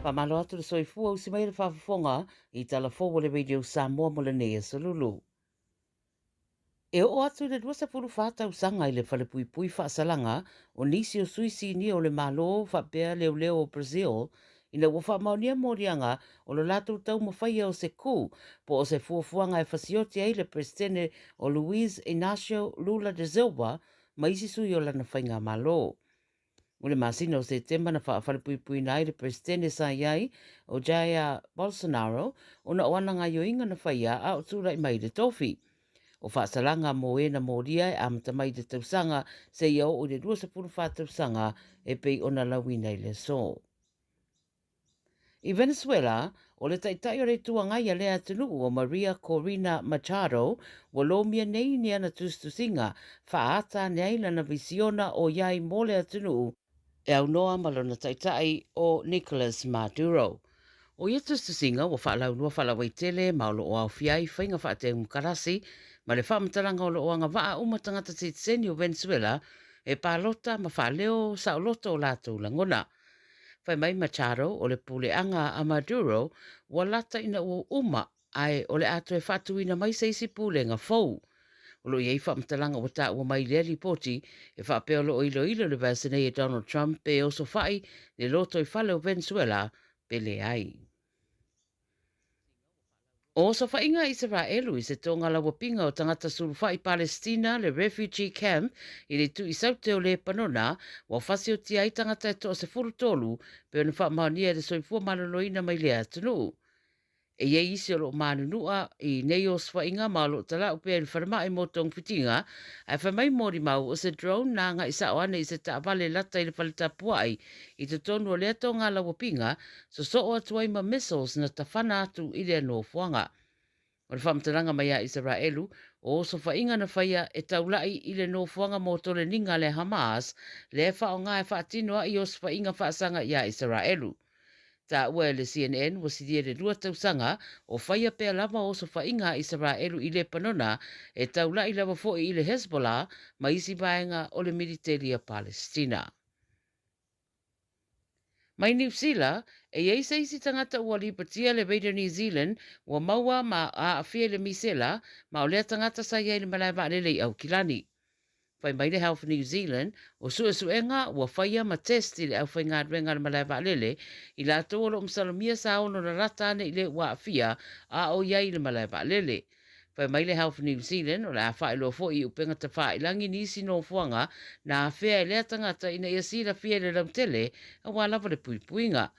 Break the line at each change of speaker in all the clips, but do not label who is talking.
Faamalo atu le soifua usi mai le faafofoga i tala fou o le Radio Samoa mo lenei aso Lulu. E oo atu i le 24 tausaga i le falepuipui faasalaga o nisi o sui sinia o le Malo faapea leoleo o Brazil ina ua faamaonia moliaga o lo latou taumafaia o se coup po o se fuafuaga e fasioti ai le Peresetene o Luiz Inácio Lula da Silva ma isi sui o lana faigamalo. O le masina o Setema na faafalepuipuina ai le Peresetene sa i ai o Jair Bolsonaro ona o ana gaioiga na faia a o tulai mai i le tofi. O faasalaga mo e na molia e amata mai i le tausaga seia oo i le 24 tausaga e pei ona lauina i le aso. I Venezuela, o le taitai o le Itu Agai a lea atunuu o Maria Corina Machado, ua lomia nei ni ana tusitusiga faaata ane ai lana visiona o i ai mo le atunuu e aunoa ma lona taitai o Nicolas Maduro. O ia tusitusiga ua faalaulua faalauaitele ma o lo o aofia ai faiga faateumukarasi ma le faamatalaga o lo o agavaa uma tagata sitiseni o Venezuela e palota ma faaleo saoloto o latou lagona. Fai mai Machado o le puleaga a Maduro ua lata ina ua uma ae o le a toe faatuina mai se isi pulega fou. O lo o i ai faamatalaga ua taua mai i lea lipoti e faapea o lo o iloilo le vase nei e Donald Trump pe osofai le lotoifale o Venezuela pe leai. O osofaiga a Isaraelu i se tōngalauapiga o tagata sulufai Palestina, le Refugee Camp, i le itu i Saute o Lepanona, ua fasiotia ai tagata e toa 13, pei ona faamaonia e le Soifua Maloloina mai lea atunuu. E i ai isi o lo o manunua i nei osofaiga ma o lo o talau pea i le falemai mo togafitiga, ae fai mai molimau o se drone na agai sao ane i se taavale lata i le fale tapuai i totonu o lea tōngalauapiga, Sosoo atu ai ma missiles na tafana atu i lea nofoaga. O le faamatalaga mai a Isaraelu, o osofaiga na faia e taula'i i le nofoaga mo toleniga a le Hamas, lea e faaaoga e faatino ai osofaiga faasaga iā Isaraelu. Taua e le CNN ua silia le lua tausaga o faia pea lava osofaiga a Isaraelu i Lepanona, e taula'i lava foi i le Hezbollah ma isi vaega o le militeli a Palestina. Mai Niu Sila, e i ai se isi tagata ua lipotia le Radio New Zealand ua maua ma aafia i le misela, ma o lea tagata sa i ai i le malae vaalele i Aukilani. Fai mai le Health New Zealand, o suesuega ua faia ma test i le aufaigaluega a le malae vaalele, i latou o lo o masalomia sa ono lalata ane i le ua aafia a o i ai i le malae vaalele. Fai mai le Health New Zealand, o le a faailoa foi i upega tafailangi nisi nofoaga na afea e lea tagata ina ia silafia i le lautele aua lava le puipuiga.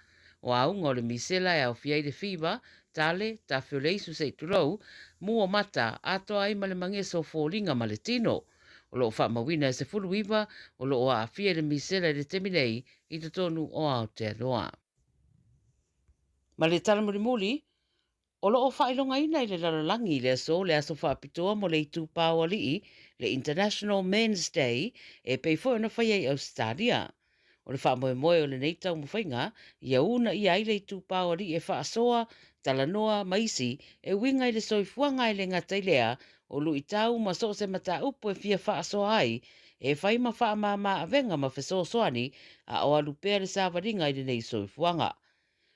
O auga o le misela e aofia ai le fiva, tale, tafe o le isu se i tulou, mua mata, atoa ai ma le mageso o foliga ma le tino. O lo o faamauina e 19 o lo o aafia i le misela i le taimi nei i totonu o Aotearoa. Ma le tala mulimuli, O lo o faailogaina i le lalolagi i le aso le aso faapitoa mo le itupa o alii, le International Men's Day, e pei foi ona faia i Ausetalia. O le faamoemoe o lenei taumafaiga, ia uunaia ai le itupa o alii e faasoa, talanoa ma isi e uiga i le soifuaga e le gata i lea, o luitau ma so o se mataupu e fia faasoa ai, e fai ma faamama avega ma fesoasoani a o alu pea le savaliga i lenei soifuaga.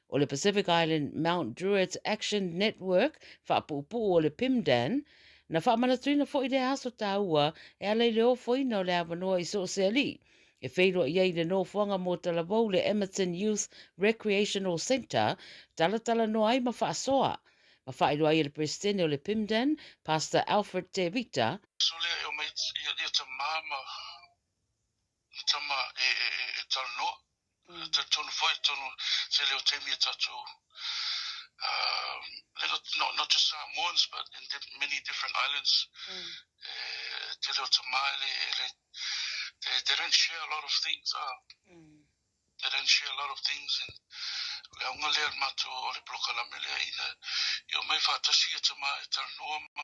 O le Pacific Island Mount Druitt Action Network, faapuupuu o le PIMDAN, na faamanatuina foi lea aso taua e ala i le ofoina o le avanoa i so o se alii e feiloai ai i le nofoaga mo Talavou le Emerton Youth Recreational Centre, talatalanoa ai ma faasoa ma faailoa ai e le Peresetene o le PIMDAN, Pastor Alfred Te Vita.
So lea e omai ia tama ma tama e talanoa. Talitonu foi tonu tele o taimi e tatou not, not just Samoans but in many different islands e tele o tama e le, e le they, they don't share a lot of things ah. They don't share a lot of things and le aoga lea le matou o le polokalame lea ina i omai faatasi ia tama e talanoa ma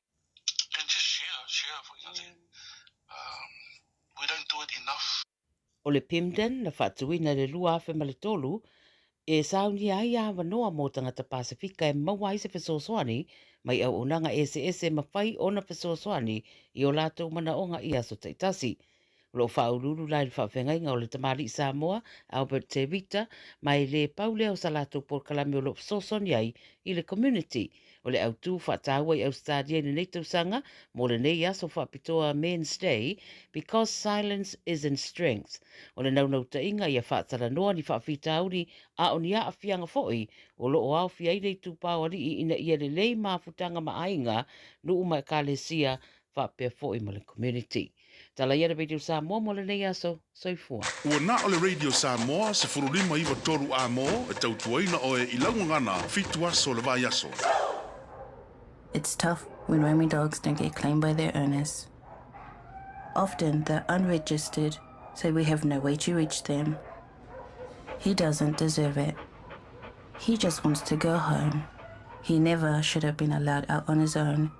and just share, share foi mm. We don't do it enough.
O le PIMDAN na faatuina i le 2003 e saunia ai avanoa mō tagata Pasifika e maua ai se fesoasoani mai auaunaga eseese e mafai ona fesoasoani i ō lātou manaoga i aso taitasi. O lo o faauluulu la i le faafeagaiga o le tamalii Samoa, Albert Te Rita, ma e le pau lea o sa latou polokalame o lo o fesoasoani ai i le community. O le autu faataua i Ausetalia i lenei tausaga mo lenei aso faapitoa Men's Day, Because Silence Isn't Strength. O le naunautaiga ia faatalanoa ni faafitauli a o ni aafiaga foi o lo o aofia ai le itupa o alii ina ia lelei mafutaga ma aiga, nuu ma ekalesia faapea foi ma le community. Tala ia le Radio Samoa mo lenei aso. Soifua.
Ua na o le Radio Samoa 15 9 3 A-mo e tautuaina oe i lau gagana fitu aso o le vaiaso.
It's tough when roaming dogs don't get claimed by their owners. Often they're unregistered, so we have no way to reach them. He doesn't deserve it. He just wants to go home. He never should have been allowed out on his own.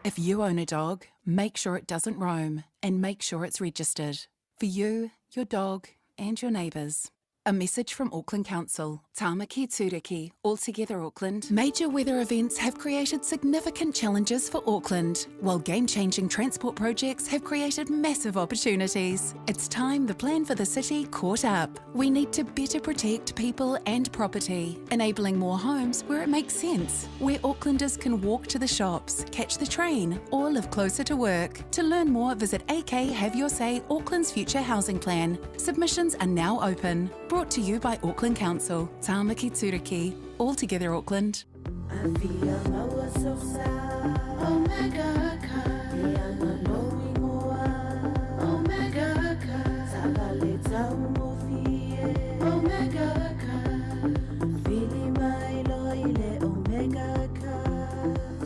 If you own a dog, make sure it doesn't roam and make sure it's registered. For you, your dog, and your neighbours. A message from Auckland Council, Tāmaki Tūriki, All Together Auckland. Major weather events have created significant challenges for Auckland, while game-changing transport projects have created massive opportunities. It's time the plan for the city caught up. We need to better protect people and property, enabling more homes where it makes sense, where Aucklanders can walk to the shops, catch the train, or live closer to work. To learn more, visit AK Have Your Say Auckland's Future Housing Plan. Submissions are now open. Brought to you by Auckland Council, Tāmaki Tūriki, All Together Auckland.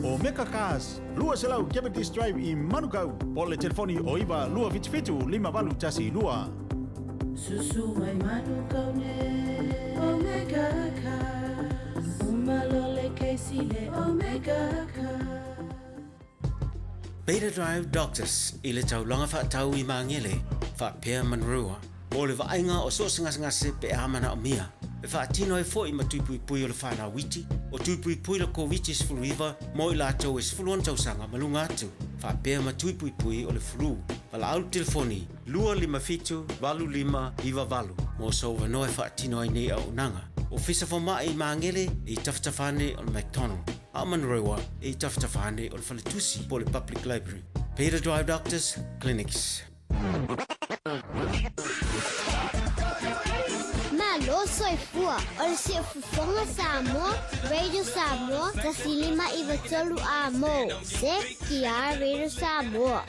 Omega Cars, 200 Cavendish Drive i Manukau, po o le telefoni o 9 277 5812.
Susu mai Manukau ne Omega Cars Uma lole Casey le Omega Cars.
Beta Drive Doctors i le taulaga faatau i Magele faapea Manurewa mo le vaaiga o so o se gasegase pe a manaomia e faatino ai foi ma tui puipui o le fanau iti, o tui puipui le Koviti-19 mo i latou e 16 tausaga ma luga atu, faapea ma tui puipui o le flu. Valaau le telefoni 257 85 98 mo sou avanoa e faatino ai nei auaunaga. Ofisa Fomai i Magele e i tafatafa ane o le McDonald, a o Manurewa e i tafatafa ane o le Faletusi po o le Public Library. Peter Drive Doctors Clinics.
Malo soifua, o le Siufofoga Samoa, Radio Samoa, 1593 A-mo, CTR Radio Samoa.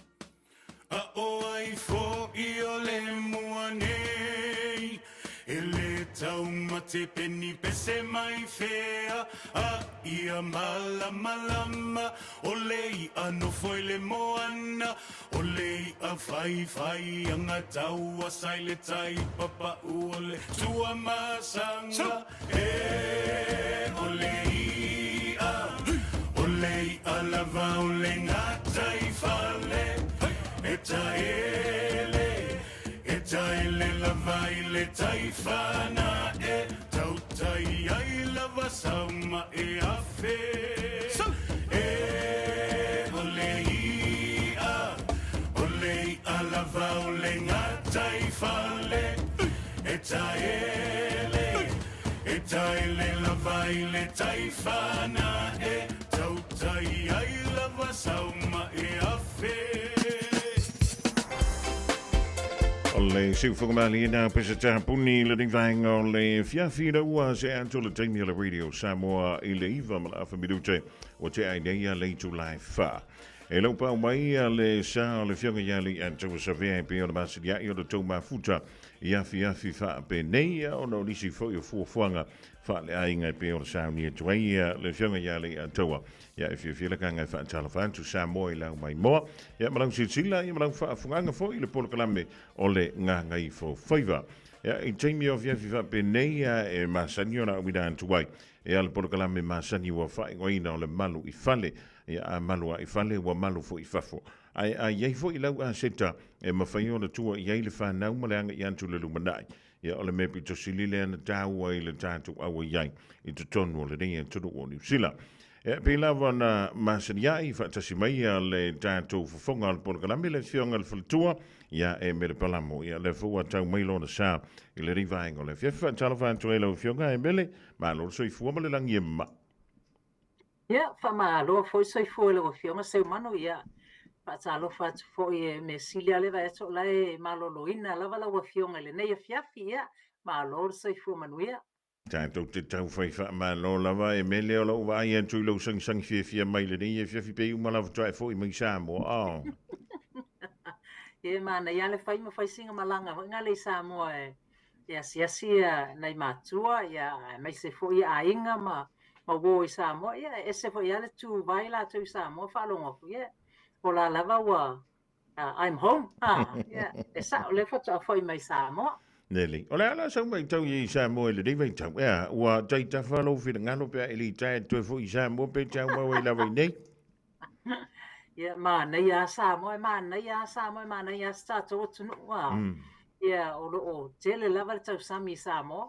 A ʻo ai foʻi o le mua nei E le taumate peni pese mai fea A ia malamalama O le iʻa nofo i le moana O le iʻa whaiwhai anga taua sa i le tai papaʻu O le Tuamasaga e O le iʻa O le iʻa lava o le gataifale E taele E taele lava i le tai fanaʻe Tautai ai lava sauma e afe E o le iʻa O le iʻa lava o le gataifale E taele E taele lava i le tai fanaʻe Tautai ai lava sauma e afe.
O le siufoga malie na pesa tapuni le vaenga o le afiafi ina ua se atu le taimi o le Radio Samoa i le iva ma le afa minute ua tea ai nei le itula e fa. E lau pau mai le sa o le fioga ia le Antoa Savea e pei ona masiliai o le tou mafuta i afiafi faapenei ona o nisi foi o fuafuaga faaleaiga e pei ona saunia atu ai le Afioga ia Leiataua. Ia e fiafia le agaga e faatalofa atu Samoa i lau maimoa, ia ma lau silasila, ia ma lau faafogaga foi i le polokalame o le Gagaifo Faiva. Ia i taimi o afiafi faapenei e masani ona auina atu ai e le polokalame masani ua faaigoaina o le malu i fale. Ia a malu a i fale ua malu foi i fafo. Ae a i ai foi lau aseta e mafai ona tua i ai le fanau ma le agai atu i le lumanai. Ia, o le mea pito sili lea na taua i le tatou auai ai i totonu o lenei atunuu o Niu Sila. E pei lava ona masani ai faatasi mai ia le tatou fofoga o le polokalame le afioga i le faletua ia e Mele Palamo. Ia lea foi ua tau mai lona sa i lenei vaega o le afiafi. Faatalofa atu ai lau afioga e Mele, malo le soifua ma le lagi e mama.
Ia, faamalo foi soifua i lau Afioga Seumanu, ia, faatalofa atu foi e mea sili lava le vaai atu o la e maloloina lava lau Afioga i lenei afiafi, ia, malo le soifua manuia.
Tatou te tau fai faamalo lava e mele o lou vaai atu i lou sagisagi fiafia mai lenei afiafi pei uma lava faatoa e foi mai Samoa. Oh.
Ia, e manaia lava le fai ma fai sina malaga foi nale i Samoa e e asiasi nai matua, ia, aemaise foi aiga ma ma uo i Samoa, ia, e ese foi lava le tuvae latou i Samoa faalogo atu, ia, o la lava ua uh, I'm home, ah, ia, e sa'o lea faatoa foi mai Samoa.
Lelei. O le a la sau matau i Samoa i lenei vaitau? Ea, ua taitafa lou finagalo pe a e le i tae toe foi i Samoa pe te au mau ai lava i nei?
Ia, manaia lava Samoa, e manaia lava Samoa, e manaia lava si tatou atunuu, a. Ia, o lo o tele lava le tausami i Samoa.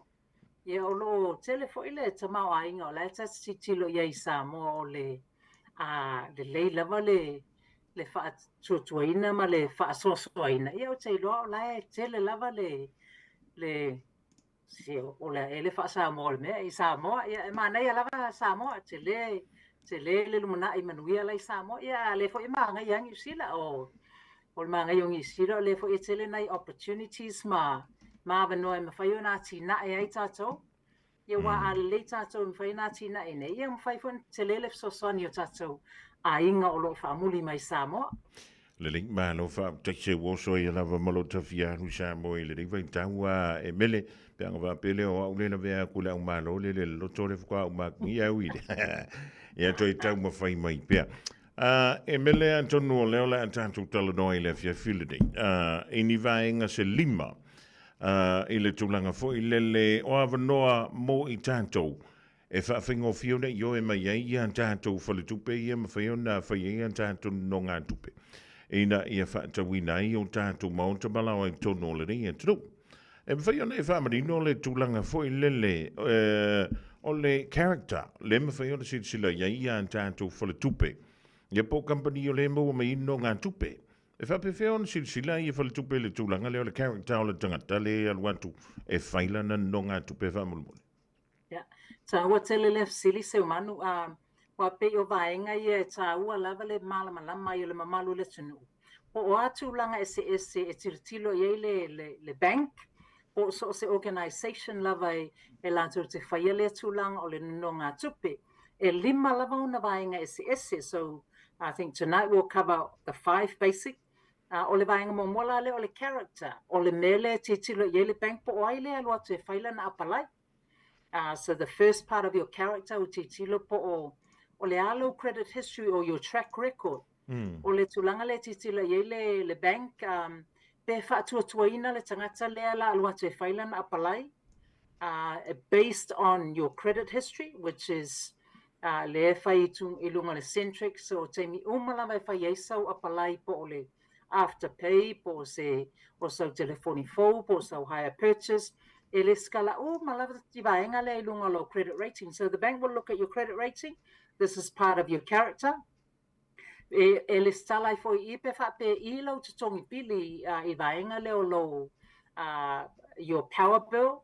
Ia, o lo o tele foi le tamaoaiga o la e ta te tilotilo i ai i Samoa o le a, lelei lava le le faatuatuaina ma le faasoasoaina. Ia, ou te iloa o la e tele lava le le Se, o le a ea le faa-Samoa o le mea i Samoa, ia e manaia lava Samoa, tele, tele le lumanai manuia la i Samoa, ia a lea foi e manaia Niu Sila, o, o le manaia o Niu Sila, o lea foi e tele nai opportunities ma, ma avanoa e mafai ona atinae ai tatou. Ia aua a lelei tatou e mafai ona atinae nei, ia mafai foi ona tele le fesoasoani o tatou aiga o lo o faamuli mai i Samoa.
Lelei, malo faafetai se ua oso ai lava ma lou tafia alu i Samoa i lenei vaitau a e mele pe ana faapea lea o au le lavea atu i le au malo le le loto le faatoa uma atu nei au i le ia toe taumafai mai pea. Uh, e mele atonu o lea o le a tatou talanoa i le afiafi lenei. Uh, i ni vaega se lima uh, i le tulaga foi lele o avanoa mo i tatou E faafaigofie ona ioe mai ai ia tatou faletupe ia mafai ona fai ai a tatou nonogatupe ina ia faatauina ai o tatou maota ma laoa i totonu o lenei atunuu. E mafai ona e faamanino le tulaga foi lele o le character le mafai ona silasila i ai ia tatou faletupe ia po o kamupani o lea e maua mai ai nonogatupe. E faapefea ona silasila ia faletupe i le tulaga lea o le character o le tagata lea e alu atu e fai lana nonogatupe faamolemole?
Ia, taua tele lea fesili Seumanu, a, aua pei o vaega ia e taua lava le malamalama ai o le mamalu o le atunuu. Po o a tulaga eseese e tilotilo i ai le, le, le bank, po o so o se organisation lava e, e latou te faia lea tulaga o le nonogatupe. E lima lava ona vaega eseese, so I think tonight we'll cover the five basic A o le vaega muamua la lea o le character, o le mea lea e tilotilo i ai le bank po o ai lea e alu atu e fai lana apalai. Uh, so the first part of your character ua tilotilo po o, o le a lou credit history or your track record. Mm. O le tulaga lea e tilotilo i ai le, le bank, um, pe faatuatuaina le tagata lea la alu atu e fai lana apalai, uh, based on your credit history, which is uh, lea e fai i luga o le Centrix, so taimi uma lava e fai ai sau apalai po o le afterpay, po o se o sau telefoni fou, po o sau hire purchase, e lesitala uma lava i vaega lea i luga o lou credit rating. So the bank will look at your credit rating. This is part of your character. E, e lesitala ai foi i pe faapea i lau totogi pili uh, i vaega lea o lou uh, your power bill,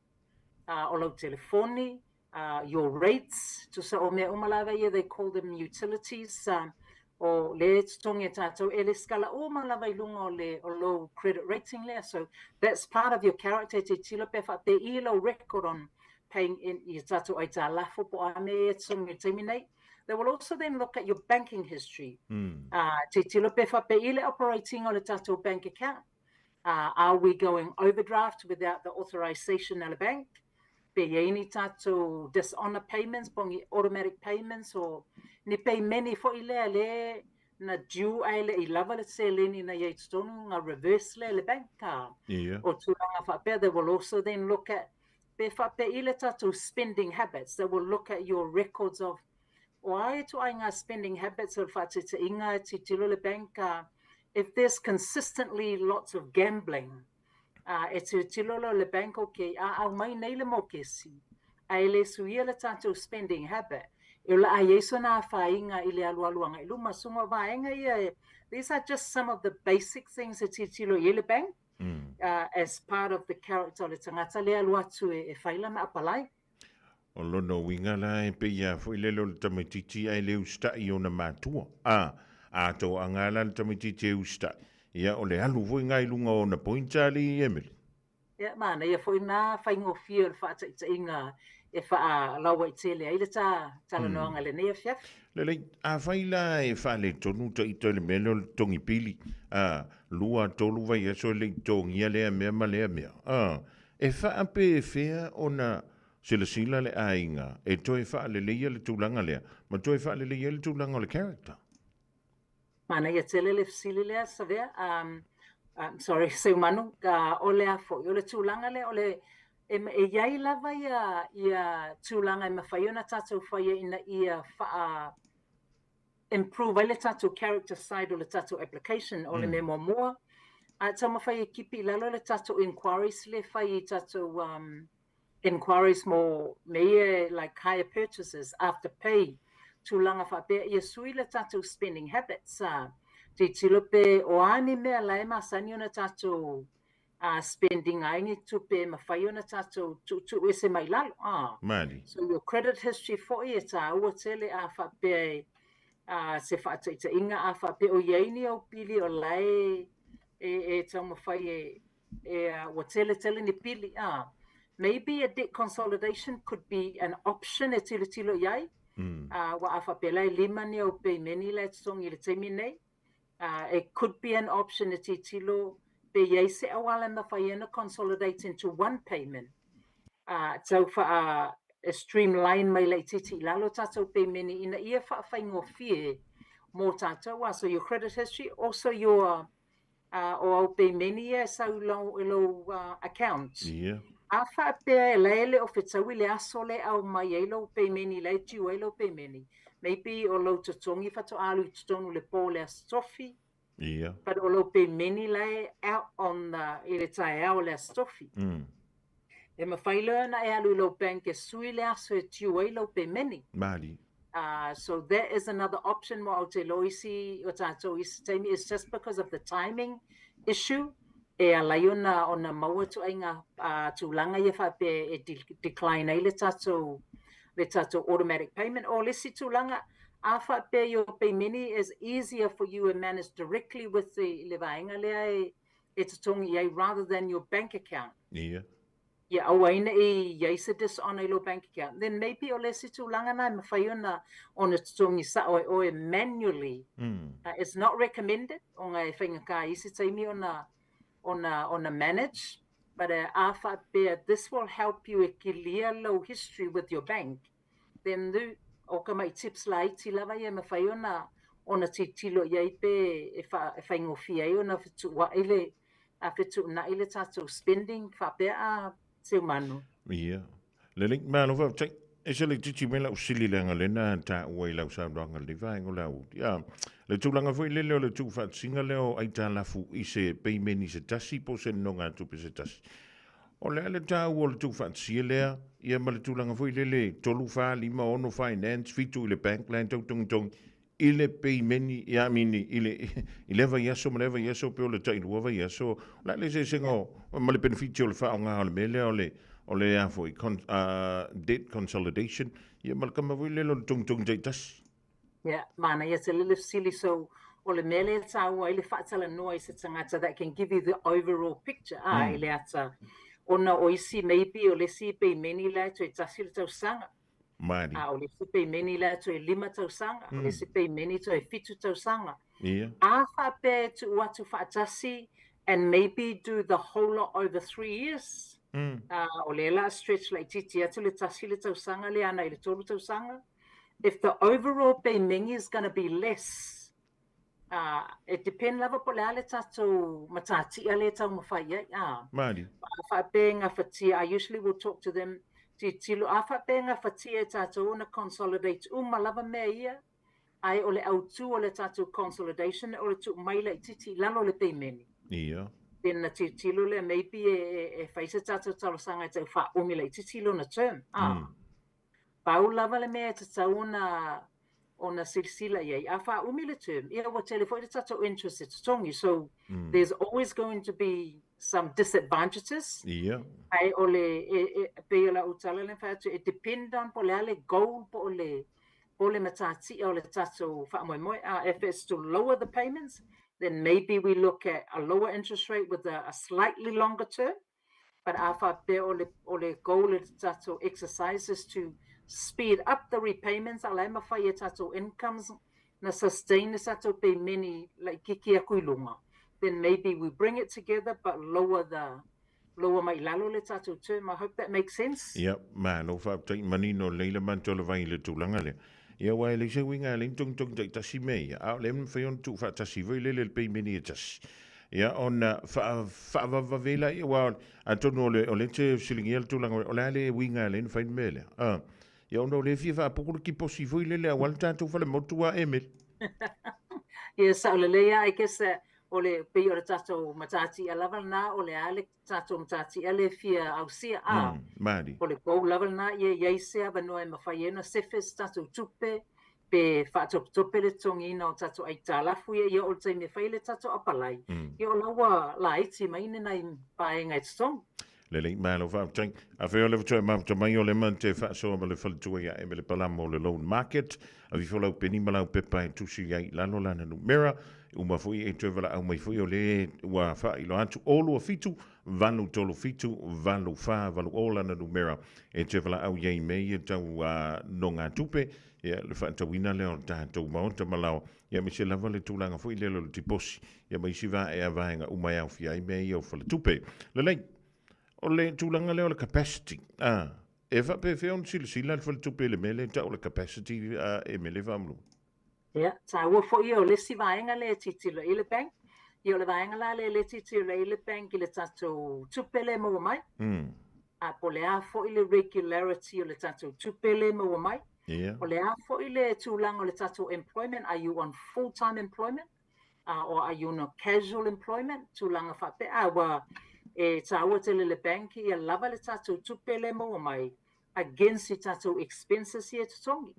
uh, o lau telefoni, uh, your rates, tusa o mea uma lava ia, they call them utilities, uh, o le totogi e tatou, e lesitala uma lava i luga o le o lou credit rating lea. So that's part of your character, e tilotilo pe faapea i lou record on paying in i tatou aitalafu po o a mea e totogi i le taimi nei. They will also then look at your banking history. Mm. Uh, tilotilo pe faapea i le operating o le tatou bank account. Uh, are we going overdraft without the authorization a le bank? Pe i ai ni tatou dishonor payments, po ni automatic payments, o ni peimeni foi lea le na due ae le i lava le seleni na i ai totonu nga reverse lea le bank. Uh, yeah. O tulaga faapea, they will also then look at pe faapea i le tatou spending habits. They will look at your records of o a ituaiga spending habits o le faataitaiga e tilotilo le bank uh, if there's consistently lots of gambling uh, e tilotilo loa le bank okay a aumai nei le mokesi ae le suia le tatou spending habit. E o le a i ai sona afaina i le alualu agai i luma. So o vaega ia e, these are just some of the basic things e tilotilo i ai le bank as part of the character o le tagata lea e alu atu e fai lana apalai.
O lona uiga la e pei lava foi lele o le tamaitiiti ae le usitai i ona matua. A, a toaga la le tamaitiiti e usitai, ia o le alu foi lena i luga o ona points alii Emily.
Ia, manaia foi na faigofie o le faataitaiga e faalauaitele ai le ta talanoaga i lenei afiafi.
Lelei, afai la e faaletonu ita i le mea lea o le totogi pili, a, lua, tolu vaiaso e le i totogia lea mea ma lea mea, a, e faapefea ona silasila le aiga e toe faaleleia le tulaga lea ma toe faaleleia ai le tulaga o le character?
Manaia tele le fesili lea, Savea. Um, um, sorry, Seumanu. Uh, o le a foi, o le tulaga lea, o le, e, e iai lava ia, ia tulaga e mafai ona tatou faia ina ia faa improve ai le tatou character side o le tatou application o le mea muamua. A taumafai e kipi i lalo le tatou inquiries le fai i tatou um, inquiries mo mea ia like hire purchases, afterpay, tulaga faapea, ia sui le tatou spending habits, a tilotilo pe o a ni mea la e masani ona tatou spend ina ai ni tupe e mafai ona tatou tuutuu ese mai lalo. A.
Mali.
So your credit history foi e tāua tele a faapea e se faataitaiga a faapea o i ai ni ou pili o la e e taumafai e e ua tele tele ni pili a maybe a debt consolidation could be an option e tilotilo i ai. Ua a faapea la e lima ni au peimeni la e totogi i le taimi nei. It could be an option e tilotilo pe i ai se auala e mafai ai ona consolidate into one payment. Tau faa streamline mai laitiiti i lalo tatou peimeni ina ia faafaigofie mo tatou. So your credit history, also your o au peimeni ia e sau i lou, i lou account.
Ia.
A faapea e la e le o fetaui le aso le aumai ai lou peimeni la e due ai lou peimeni, maybe o lou totogi faatoa alu i totonu i le po o le Aso Tofi,
Ia.
but o lou peimeni la e out on the, i le taeao o le Aso Tofi. E mafai loa ona e alu i lou bank e sui le aso e due ai lou pemeni.
Mali.
So that is another option mo Aotearoa isi o tatou isi taimi it's just because of the timing issue e ala ai ona ona maua ituaiga tulaga ia faapea e decline ai le tatou le tatou automatic payment. O le isi tulaga, a faapea your pemeni is easier for you e manage directly with the le vaega lea e e totogi i ai rather than your bank account.
Ia.
Ia aua ai ne i i ai se dishonour i lou bank account. Then maybe o le isi tulaga na e mafai ona ona totogi sao e oe manually. It's not recommended ona e faigata i isi taimi ona ona ona manage but a faapea this will help you e kilia lou history with your bank. Then the, o ka mai tips laiti lava ia e mafai ona ona tilotilo i ai pe e fa, e faigofie ai ona fetuua'i le a fetuuna'i le tatou spending faapea a Seumanu.
Ia. Lelei, malo faafetai. E se laitiiti mai lau sili leaga lea na taua i lau saunoaga i lenei vaega o le aoauli. A, le tulaga foi lele o le tuufaatasiga lea o aitalafu i se peimeni se tasi po o se nonogatupe se tasi. O le a le taua o le tuufaatasia lea, ia ma le tulaga foi lele 3, 4, 5, 6 finance, 7 i le bank la e tau togitogi i le peimeni, ia I mean, i le, i lea vaiaso ma lea vaiaso pe o le tailua vaiaso, o le a le eseesega o, ma le penefiti o le faaaoga o le mea lea o le, o le a foi, con, debt consolidation, ia ma le kama foi lele o le togitogi taitasi.
Ia, manaia tele le fesili. So, o le mea lea e tāua ai le faatalanoa i se tagata that can give you the overall picture, ā, i le ata, ona o isi maybe o le isi peimeni la e toe tasi le tausaga,
Mali.
ā, o le isi peimeni la e toe lima tausaga, o le isi peimeni toe fitu tausaga.
Ia.
A faapea e tuu atu faatasi and maybe do the whole lot over 3 years, ā, o lea la a stretch laitiiti atu le tasi le tausaga lea ana i le tolu tausaga, if the overall payment is gonna be less, e depend lava po o le a le tatou matatia lea e taumafai i ai, ā.
Mali.
A faapea e gafatia, I usually will talk to them, tilotilo, a faapea e gafatia e tatou ona consolidate uma lava mea ia, ae o le autu o le tatou consolidation o le tuu mai laitiiti i lalo o le pemeni.
Ia.
Then na tilotilo lea, maybe e fai se tatou talosaga e tau faaumi laitiiti lona term, ā. Pau lava le mea e tatau ona ona silasila i ai, a faaumi le term, ia ua tele foi le tatou interest e totogi. So there's always going to be some disadvantages.
Ia.
Ae o le, e, e, pei o lau tala lea na fai atu, e depend on po o le a le goal po o le, po o le matatia o le tatou faamoemoe. If it's to lower the payments, then maybe we look at a lower interest rate with a slightly longer term. But a faapea o le, o le goal o le tatou exercise is to speed up the repayments a la e mafai e tatou incomes na sustain le tatou pemeni laitiiti atu i luga, then maybe we bring it together but lower the, lower mai i lalo le tatou term. I hope that makes sense.
Ia, malo faafetai manino lelei le matou le vai i le tulaga lea. Ia, aua e leai se uiga e leai ni togitogi taitasi mea ia, a o lea e mafai ona tuufaatasi foi lele i le peimeni e tasi. Ia, ona faavavevave laia, aua atonu o le, o lea e te fesiligia le tulaga, o le a le uiga e leai ona fai le mea lea. A, ia ona o lea e fia faapuku le kiposi foi lele aua le tatou falemotu a Emily.
Ia, sao lelei lava, I guess o le, pei o le tatou matatia lava lena, o le a le tatou matatia lea e fia ausia, a,
Malie.
o le goal lava lena, ia i ai se avanoa e mafai ai ona sefe se tatou tupe, pe faatopetope le totogiina o tatou aitalafu ia, ia oo i le taimi e fai ai le tatou apalai, ia o la ua laiti mai ni nai vaega e totogi.
Lelei, malo faafetai. Afai o le faatoa e mafuta mai o le ma te faasoa ma le faletua ia Emele Palama o le Loan Market, ave ifo lau peni ma lau pepa e tusi ai i lalo lana numera, uma foi e toe valaau mai foi o le ua faailoa atu o 27 837 84 80 lana numera e toe valaau i ai me ia tau nogatupe, ia le faatauina lea o le tatou maota ma lao, ia aemaise lava le tulaga foi lea o le tiposi, ia ma isi vaea vaega uma e aofia ai mea ia o faletupe. Lelei, o le tulaga lea o le capacity, a, e faapefea ona silasila le faletupe i le mea lea e tau o le capacity, a, e mele faamulu?
Ia, taua foi ia o le isi vaega lea e tilotilo i ai le bank. Ia o le vaega la lea e tilotilo i ai le bank i le tatou tupe lea e maua mai. A po o le a foi le regularity o le tatou tupe lea e maua mai.
Ia.
O le a foi le tulaga o le tatou employment, are you on full time employment? Or are you on a casual employment? Tulaga faapea. A ua e taua tele le bank ia lava le tatou tupe lea e maua mai against i tatou expenses ia e totogi.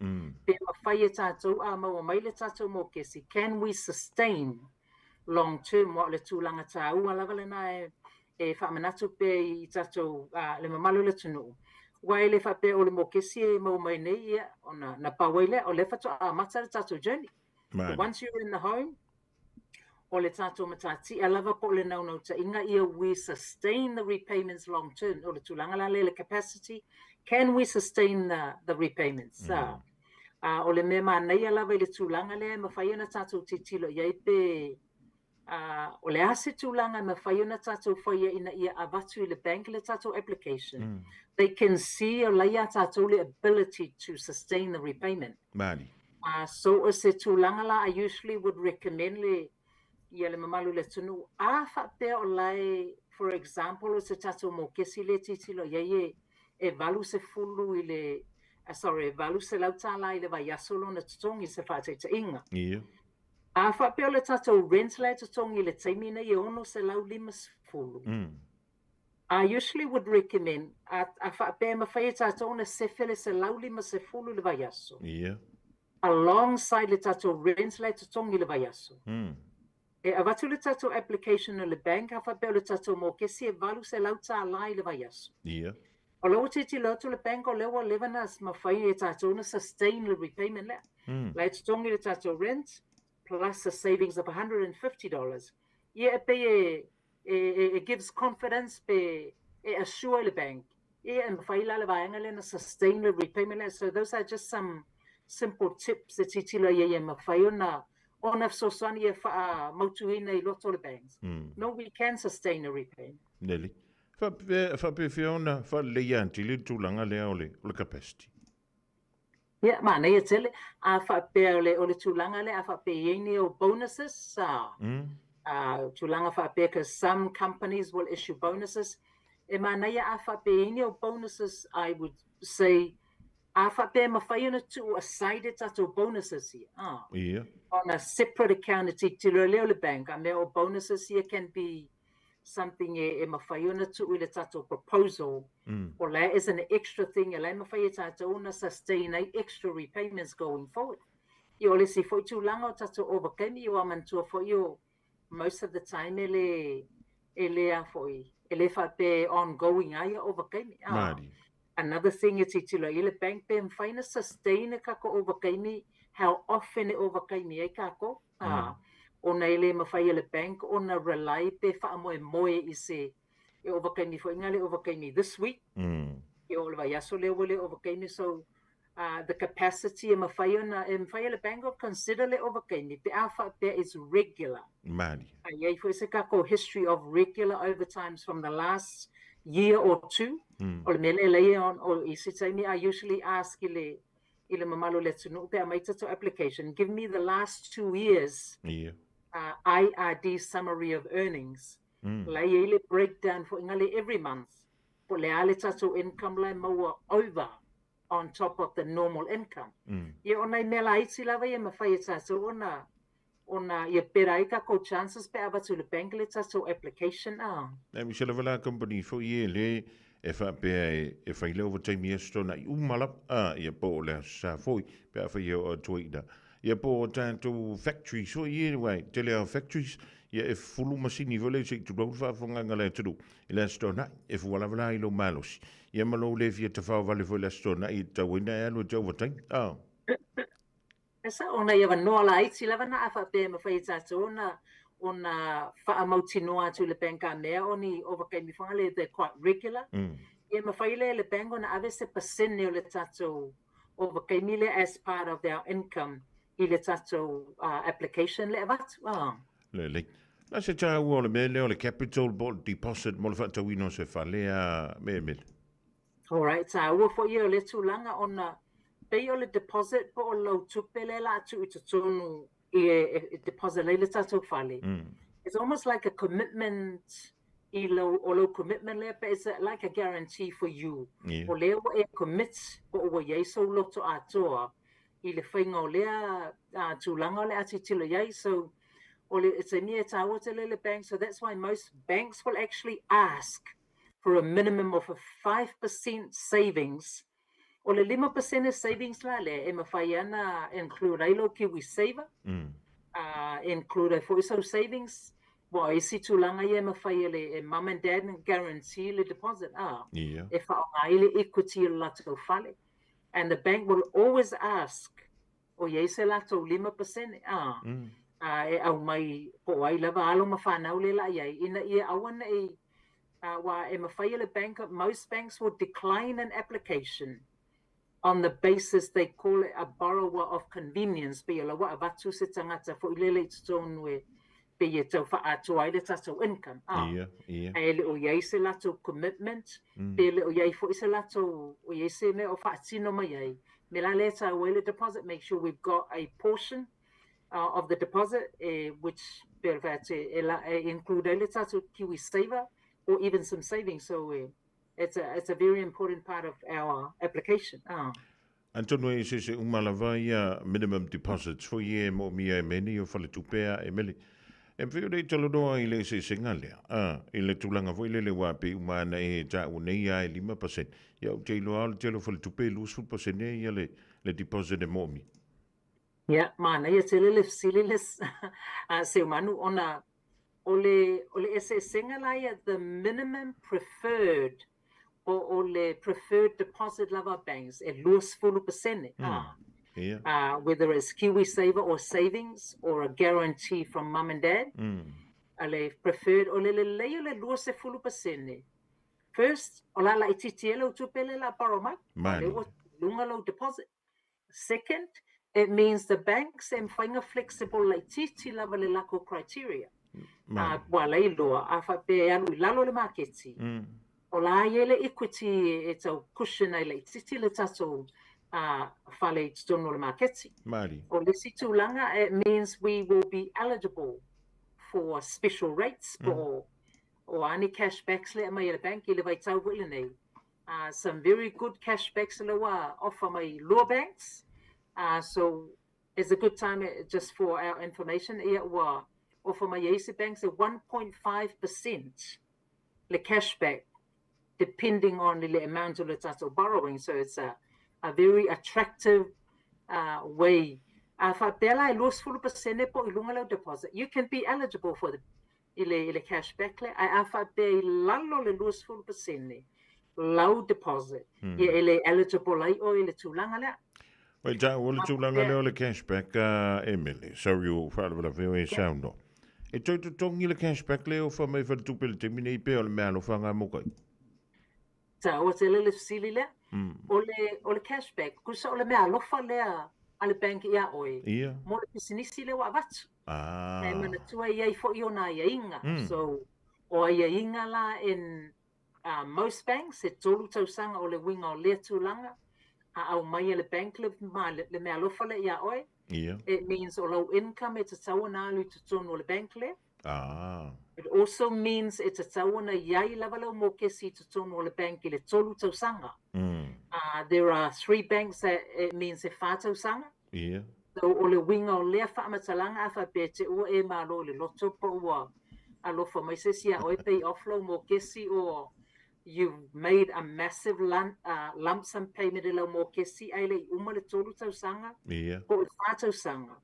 Pe mafai e tatou a maua mai le tatou mokesi, can we sustain long term? Aua o le tulaga taua lava lena e e faamanatu pea i tatou le mamalu o le atunuu, aua e le faapea o le mokesi e maua mai nei, ia, ona na pau ai lea, o lea faatoa amata le tatou journey. So once you're in the home, o le tatou matatia lava po o le naunautaiga ia we sustain the repayments long term. O le tulaga la lea le capacity, can we sustain the repayments? O le mea manaia lava i le tulaga lea e mafai ona tatou tilotilo i ai pe o le a se tulaga e mafai ona tatou faia ina ia avatu i le bank le tatou application. They can see o la ia tatou le ability to sustain the repayment.
Malie.
So o se tulaga la I usually would recommend le ia le mamalu o le atunuu a faapea o la e, for example, o se tatou mokesi lea e tilotilo i ai e e 80 i le, sorry, e $800 i le vaiaso lona totogi se faataitaiga.
Ia.
A faapea o le tatou rent la e totogi i le taimi nei e $650. I usually would recommend, a, a faapea e mafai e tatou ona sefe le $150 i le vaiaso.
Ia.
Alongside le tatou rent la e totogi i le vaiaso. E avatu le tatou application i le bank, a faapea o le tatou mokesi e $800 i le vaiaso.
Ia.
O la ua tilotilo atu le bank o lea ua leva ona mafai e tatou ona sustain le repayment lea. La e totogi le tatou rent plus a savings of $150. Ia e pei e, e, e, e gives confidence pe e assure le bank. Ia e mafai la le vaega lea ona sustain le repayment lea. So those are just some simple tips e tilotilo i ai e mafai ona ona fesoasoani e faamautuina i loto o le banks. No, we can sustain a repayment.
Lelei. Faapefea ona faaleleia atili le tulaga lea o le, o le capacity?
Ia, manaia tele. A faapea o le, o le tulaga lea, a faapea e i ai ni ou bonuses, a, a, tulaga faapea, because some companies will issue bonuses. E manaia a faapea e i ai ni ou bonuses, I would say, a faapea e mafai ona tuu aside e tatou bonuses ia, a,
Ia.
on a separate account e tilotilo ai lea o le bank, a mea o bonuses ia can be. something e, e mafai ona tuu i le tatou proposal, o la is an extra thing e la e mafai e tatou ona sustain ai extra repayments going forward. Ia o le isi foi tulaga o tatou ovakaimi, ia ua manatua foi o most of the time e le, e le a foi, e le faapea e ongoing lava ia ovakaimi. Ah, another thing e tilotilo i ai le bank pe mafai ona sustain e tatou ovakaimi, how often e ovakaimi ai tatou. Ah, ona e le mafai e le bank ona rely pe faamoemoe i se e ovakaimi foi na le ovakaimi this week, e oo i le vaiaso lea ua le ovakaimi. So the capacity e mafai ona e mafai e le bank ona consider le ovakaimi pe a faapea it's regular.
Malie.
A i ai foi se tatou history of regular overtimes from the last year or two, o le mea lea e leai o isi taimi I usually ask i le i le mamalu o le atunuu pe a aumai tatou application, give me the last 2 years IRD summary of earnings. La i ai le breakdown foi nga le every month, po o le a le tatou income la e maua over on top of the normal income. Ia o nai mea laiti lava ia e mafai e tatou ona ia better ai tatou chances pe a avatu i le bank le tatou application a.
E misa lava la company foi e le e faapea e fai le overtime i aso tona'i uma lava, a, ia po o le aso sa foi pe a fai e oo atu ai i ina. Ia po o tatou factories foi ia, aua e tele lava o factories, ia e fufulu masini foi lea se i tulou le faafofogaaga a le atunuu i le aso tona'i, e fua lava la i lou malosi, ia ma lou le fia tafao vale foi i le aso tona'i e tatau ai ona e alu e te overtime, a.
E sao, o nai avanoa laiti lava na a faapea e mafai e tatou ona faamautinoa atu i le bank a mea o ni ovakaimi foi lea they're quite regular. Ia mafai lea e le bank ona ave se pasene o le tatou ovakaimi lea as part of our income i le tatou application lea e avatu.
Lelei. La se taua o le mea lea o le capital po o le deposit mo le faatauina o se fale a me mele?
Alright, taua foi ia o lea tulaga ona pei o le deposit po o lau tupe lea o le a tuu i totonu i e deposit ai le tatou fale. It's almost like a commitment i lau, o lau commitment lea, but it's like a guarantee for you. O lea ua e commit po o ua i ai sou loto atoa i le faiga o lea tulaga o le a tilotilo i ai. So, o le taimi e taua tele le bank, so that's why most banks will actually ask for a minimum of a 5% savings. O le 5% savings la lea e mafai ana include ai lou Kiwi Saver, include ai foi sou savings, ua o isi tulaga ia e mafai e le e mum and dad na guarantee le deposit, e faaaoga ai le equity o le latou fale. And the bank will always ask o i ai se latou 5% e aumai po o ai lava alo ma fanau lea o le a i ai, ina ia aua ne i aua e mafai e le bank, most banks will decline an application on the basis they call it a borrower of convenience, pei o la ua avatu se tagata foi lele i totonu e pei e tau faaatoa ai le tatou income, ae le o i ai se latou commitment, pe le o i ai foi se latou, o i ai se mea o faatino mai ai. Me la lea e taua ai le deposit, make sure we've got a portion of the deposit which pei o le fai atu e, e include ai le tatou Kiwi Saver or even some savings. So it's a very important part of our application.
Atonu e eseese uma lava ia minimum deposits foi ia e moomia e mea nei o faletupe a e mele. E mafai ona e talanoa i le eseesega lea, a, i le tulaga foi lele aua pei uma ana e taua nei a e 5%. Ia ou te iloa o le tele o faletupe e 20% ia le deposit e moomia.
Ia, manaia tele le fesili lea Seumanu, ona o le, o le eseesega la ia, the minimum preferred, po o le preferred deposit lava a banks e 20%, whether it's KiwiSaver or savings or a guarantee from mum and dad, a le preferred, o le lelei o le 20%. First, o le a laitiiti ai lau tupe lea o le a borrow mai, o lea ua i luga lau deposit. Second, it means the banks e mafai ona flexible laitiiti lava le latou criteria. Ua ala ai loa, a faapea e alu i lalo le maketi, o la e i ai le equity e tau cushion ai laitiiti le tatou fale i totonu o le maketi. O le isi tulaga, it means we will be eligible for special rates po o a ni cashbacks lea e aumai e le bank i le vaitau foi lenei. Some very good cashbacks lea ua offer mai lua banks. So it's a good time just for our information, ia ua Ofa mai e isi banks e 1.5% le cashback depending on le amount o le tatou borrowing. So it's a very attractive way. A faapea la e 20% po i luga lau deposit, you can be eligible for the i le cashback le. Ae a faapea i lalo le 20% lau deposit, ia e le eligible ai oe i le tulaga lea.
Wait, ta o le tulaga lea o le cashback, Emily. Sorry o faalavelave e saunoa. E toe totogi le cashback lea o fa mai faletupe le taimi nei pe o le mea alofaga mo kai?
Taua tele le fesili lea. O le cashback, tusa o le mea alofa lea a le bank ia oe mo le pisinisi lea ua avatu. E manatua i ai foi ona aiaiga. So, o aiaiga la in most banks, e 3 tausaga o le uiga o lea tulaga, a aumai e le bank le mea alofa lea ia oe, it means o lau income e tatau ona alu i totonu o le bank lea. It also means e tatau ona iai lava lau mokesi i totonu o le bank i le 3 tausaga. There are three banks that it means e 4 tausaga. So o le uiga o lea faamatalaga, a faapea te ua e malo i le loto po ua alofa mai se isi ia oe pay off lau mokesi or you've made a massive lump sum payment i lau mokesi ae le i uma le 3 tausaga po o le 4 tausaga,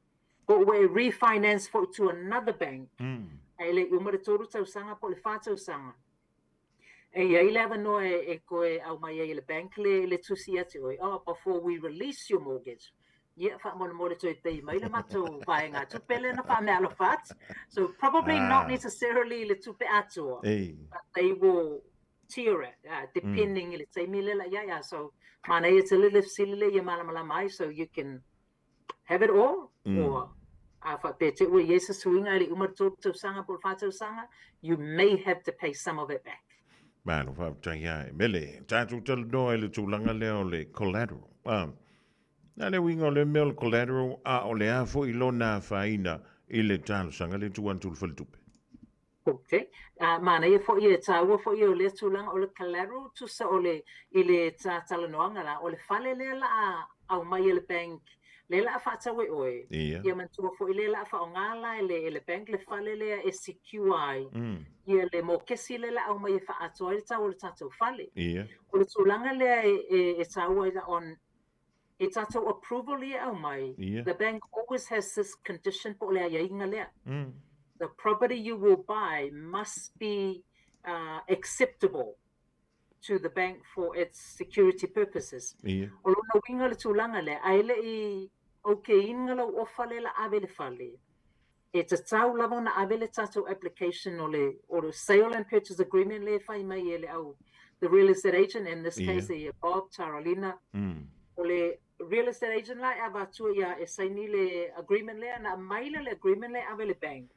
po ua e refinance foi to another bank ae le i uma le 3 tausaga po o le 4 tausaga, e iai le avanoa e koe aumai ai e le bank le tusi atu oe, "Oh, before we release your mortgage, ia faamolemole toe pay mai le matou vaega tupe lea na faameaalofa atu." So probably not necessarily le tupe atoa, but they will tier it depending i le taimi le la ia. So manaia tele le fesili le ia malamalama ai, so you can have it all or a faapea te ua i ai se suiga i le uma le 3 tausaga po o le 4 tausaga, you may have to pay some of it back.
Malo faafetai ia Emele. Tatou talanoa i le tulaga lea o le collateral. Na le uiga o le mea o le collateral a o le a foi lona afaina i le talosaga le tuu atu i le faletupe?
Okay. Manaia foi e taua foi o lea tulaga o le collateral, tusa o le i le talanoaga la o le fale lea la a aumai e le bank lea la a faatau e oe. Ia manatua foi lea la a faaaoga la e le bank le fale lea e secure ai ia le mokesi lea la aumai e faaatoa ai le tau o le tatou fale. O le tulaga lea e taua ai la on e tatou approval ia aumai, the bank always has this condition po o le aiaiga lea. The property you will buy must be acceptable to the bank for its security purposes. O lona uiga le tulaga lea, ae le i okayina lau ofa lea la ave le fale, e tatau lava ona ave le tatou application o le sale and purchase agreement le fai mai e le au the real estate agent, in this case e Bob Taralina. O le real estate agent la e avatua ia e saini le agreement lea, na aumai le agreement lea ave le bank.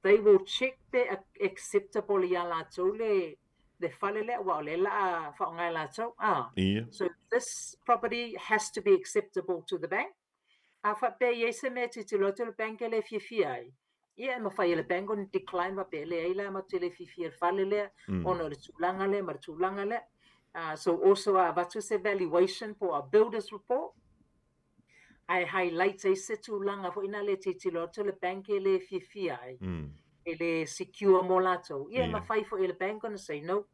They will check pe acceptable ia latou le fale lea ua o le la a faaaoga e latou. So this property has to be acceptable to the bank. A faapea i ai se mea tilotilo atu le bank e le fiafia ai, ia e mafai e le bank ona decline faapea, leai la matou te le fiafia i le fale lea ona o le tulaga lea ma le tulaga lea. So also a avatu se valuation po a builder's report ae highlight ai se tulaga foi na le tilotilo atu le bank e le fiafia ai, e le secure mo latou. Ia e mafai foi e le bank ona say, "No,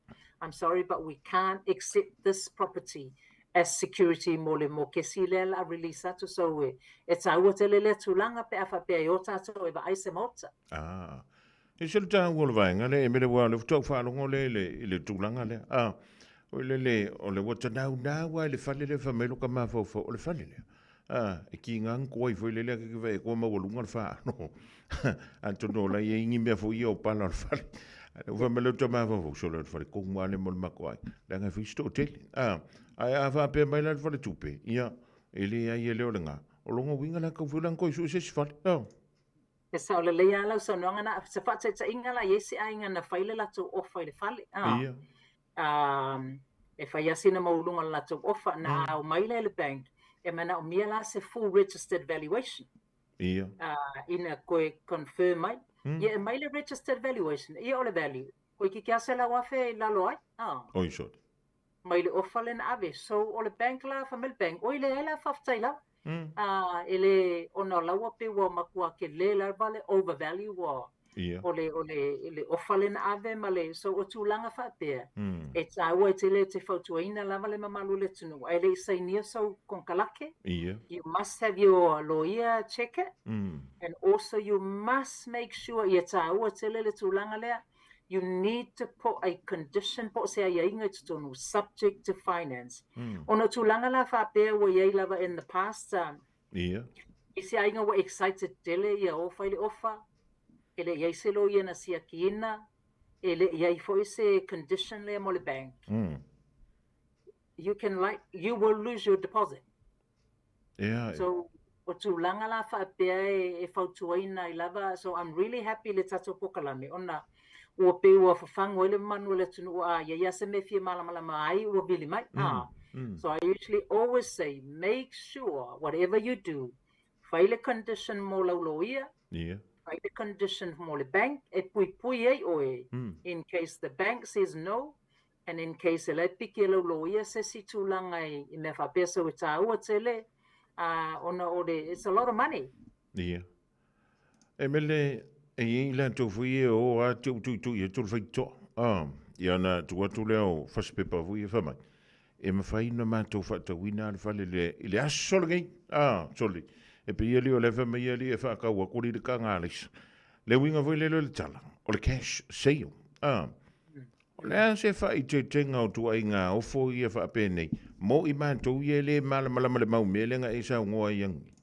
I'm sorry, but we can't accept this property as security mo le mokesi lea la release atu." So e taua tele lea tulaga pe a faapea e o tatou e vaai se maota.
Ah. E se le taua o le vaega le Emele ua le futua faalogo le i le tulaga lea. O le o le ua tanaunau ai le fale le fa mai lo ka mafaufau o le fale lea. E ki ngā koi foi le lea ke ke ko maualuga le whaano. Atonu o lai e ingi mea foi ia o pala o le fale. Ua fa mai le ta mafaufau so le fale ko ngā le mo le mako ai. Le nga fi sto tele. Ai a fa pe mai la le fale tupe. Ia e le ai e le o le ngā. O longa winga la kau fulan koi su se fale.
E sao lelei lava lau saunoaga na se faataitaiga la i ai se aiga na fai le latou ofa i le fale. E fai asi na maualuga o le latou ofa na aumai lea i le bank e manaomia la se full registered valuation ina koe confirm mai. Ia e mai le registered valuation, ia o le value koe ki ase lau afe i lalo ai.
Oi sot.
Mai le ofa le na ave. So o le bank la, fa mai le bank, oi le la faafetai lava. E le ona o laua pe ua matua ke le lava le overvalue ua O le, o le, le ofa lea na ave ma le, so o tulaga faapea, e taua ai tele te fautuaina lava le mamalu o le atunuu, ae le i sainia sou konekarate, you must have your lawyer check it, and also you must make sure ia taua tele le tulaga lea, you need to put a condition po o se aiaiga i totonu, subject to finance. Ona o tulaga la faapea ua i ai lava in the past, Isi aiga ua excited tele ia ofa i le ofa, e le i ai se loia na siakiina, e le i ai foi se condition lea mo le bank. You can like, you will lose your deposit. So, o tulaga la faapea e fautuaina ai lava, so I'm really happy le tatou pokalame ona ua pei ua fafagu ai le manu o le atunuu a i ai lava se mea e fia malamalama ai ua vili mai. So I usually always say, make sure whatever you do, fai le condition mo lau loia, fai le condition mo le bank e puipui ai oe in case the bank says no and in case e la e piki e lau loia se isi tulaga i mea faapea. So e taua tele ona o le, it's a lot of money.
Ia. E mele, e i ai latou foi e o a te utuitui atu le faitotoa. Ah, ia ona tuu atu lea o fasipepa foi e fai mai, e mafai ona matou faatauina le fale le, i le aso lenei. Ah, sole, e pei alii o lea fai mai alii e faatau atu alii le taga a Leisa. Le uiga foi lele o le tala, o le cash sale. Ah, o le a se faaiteitega o tuaiga ofo ia faapenei, mo i matou ia e le malamalama le mau mea lea na e saunoa ai angi?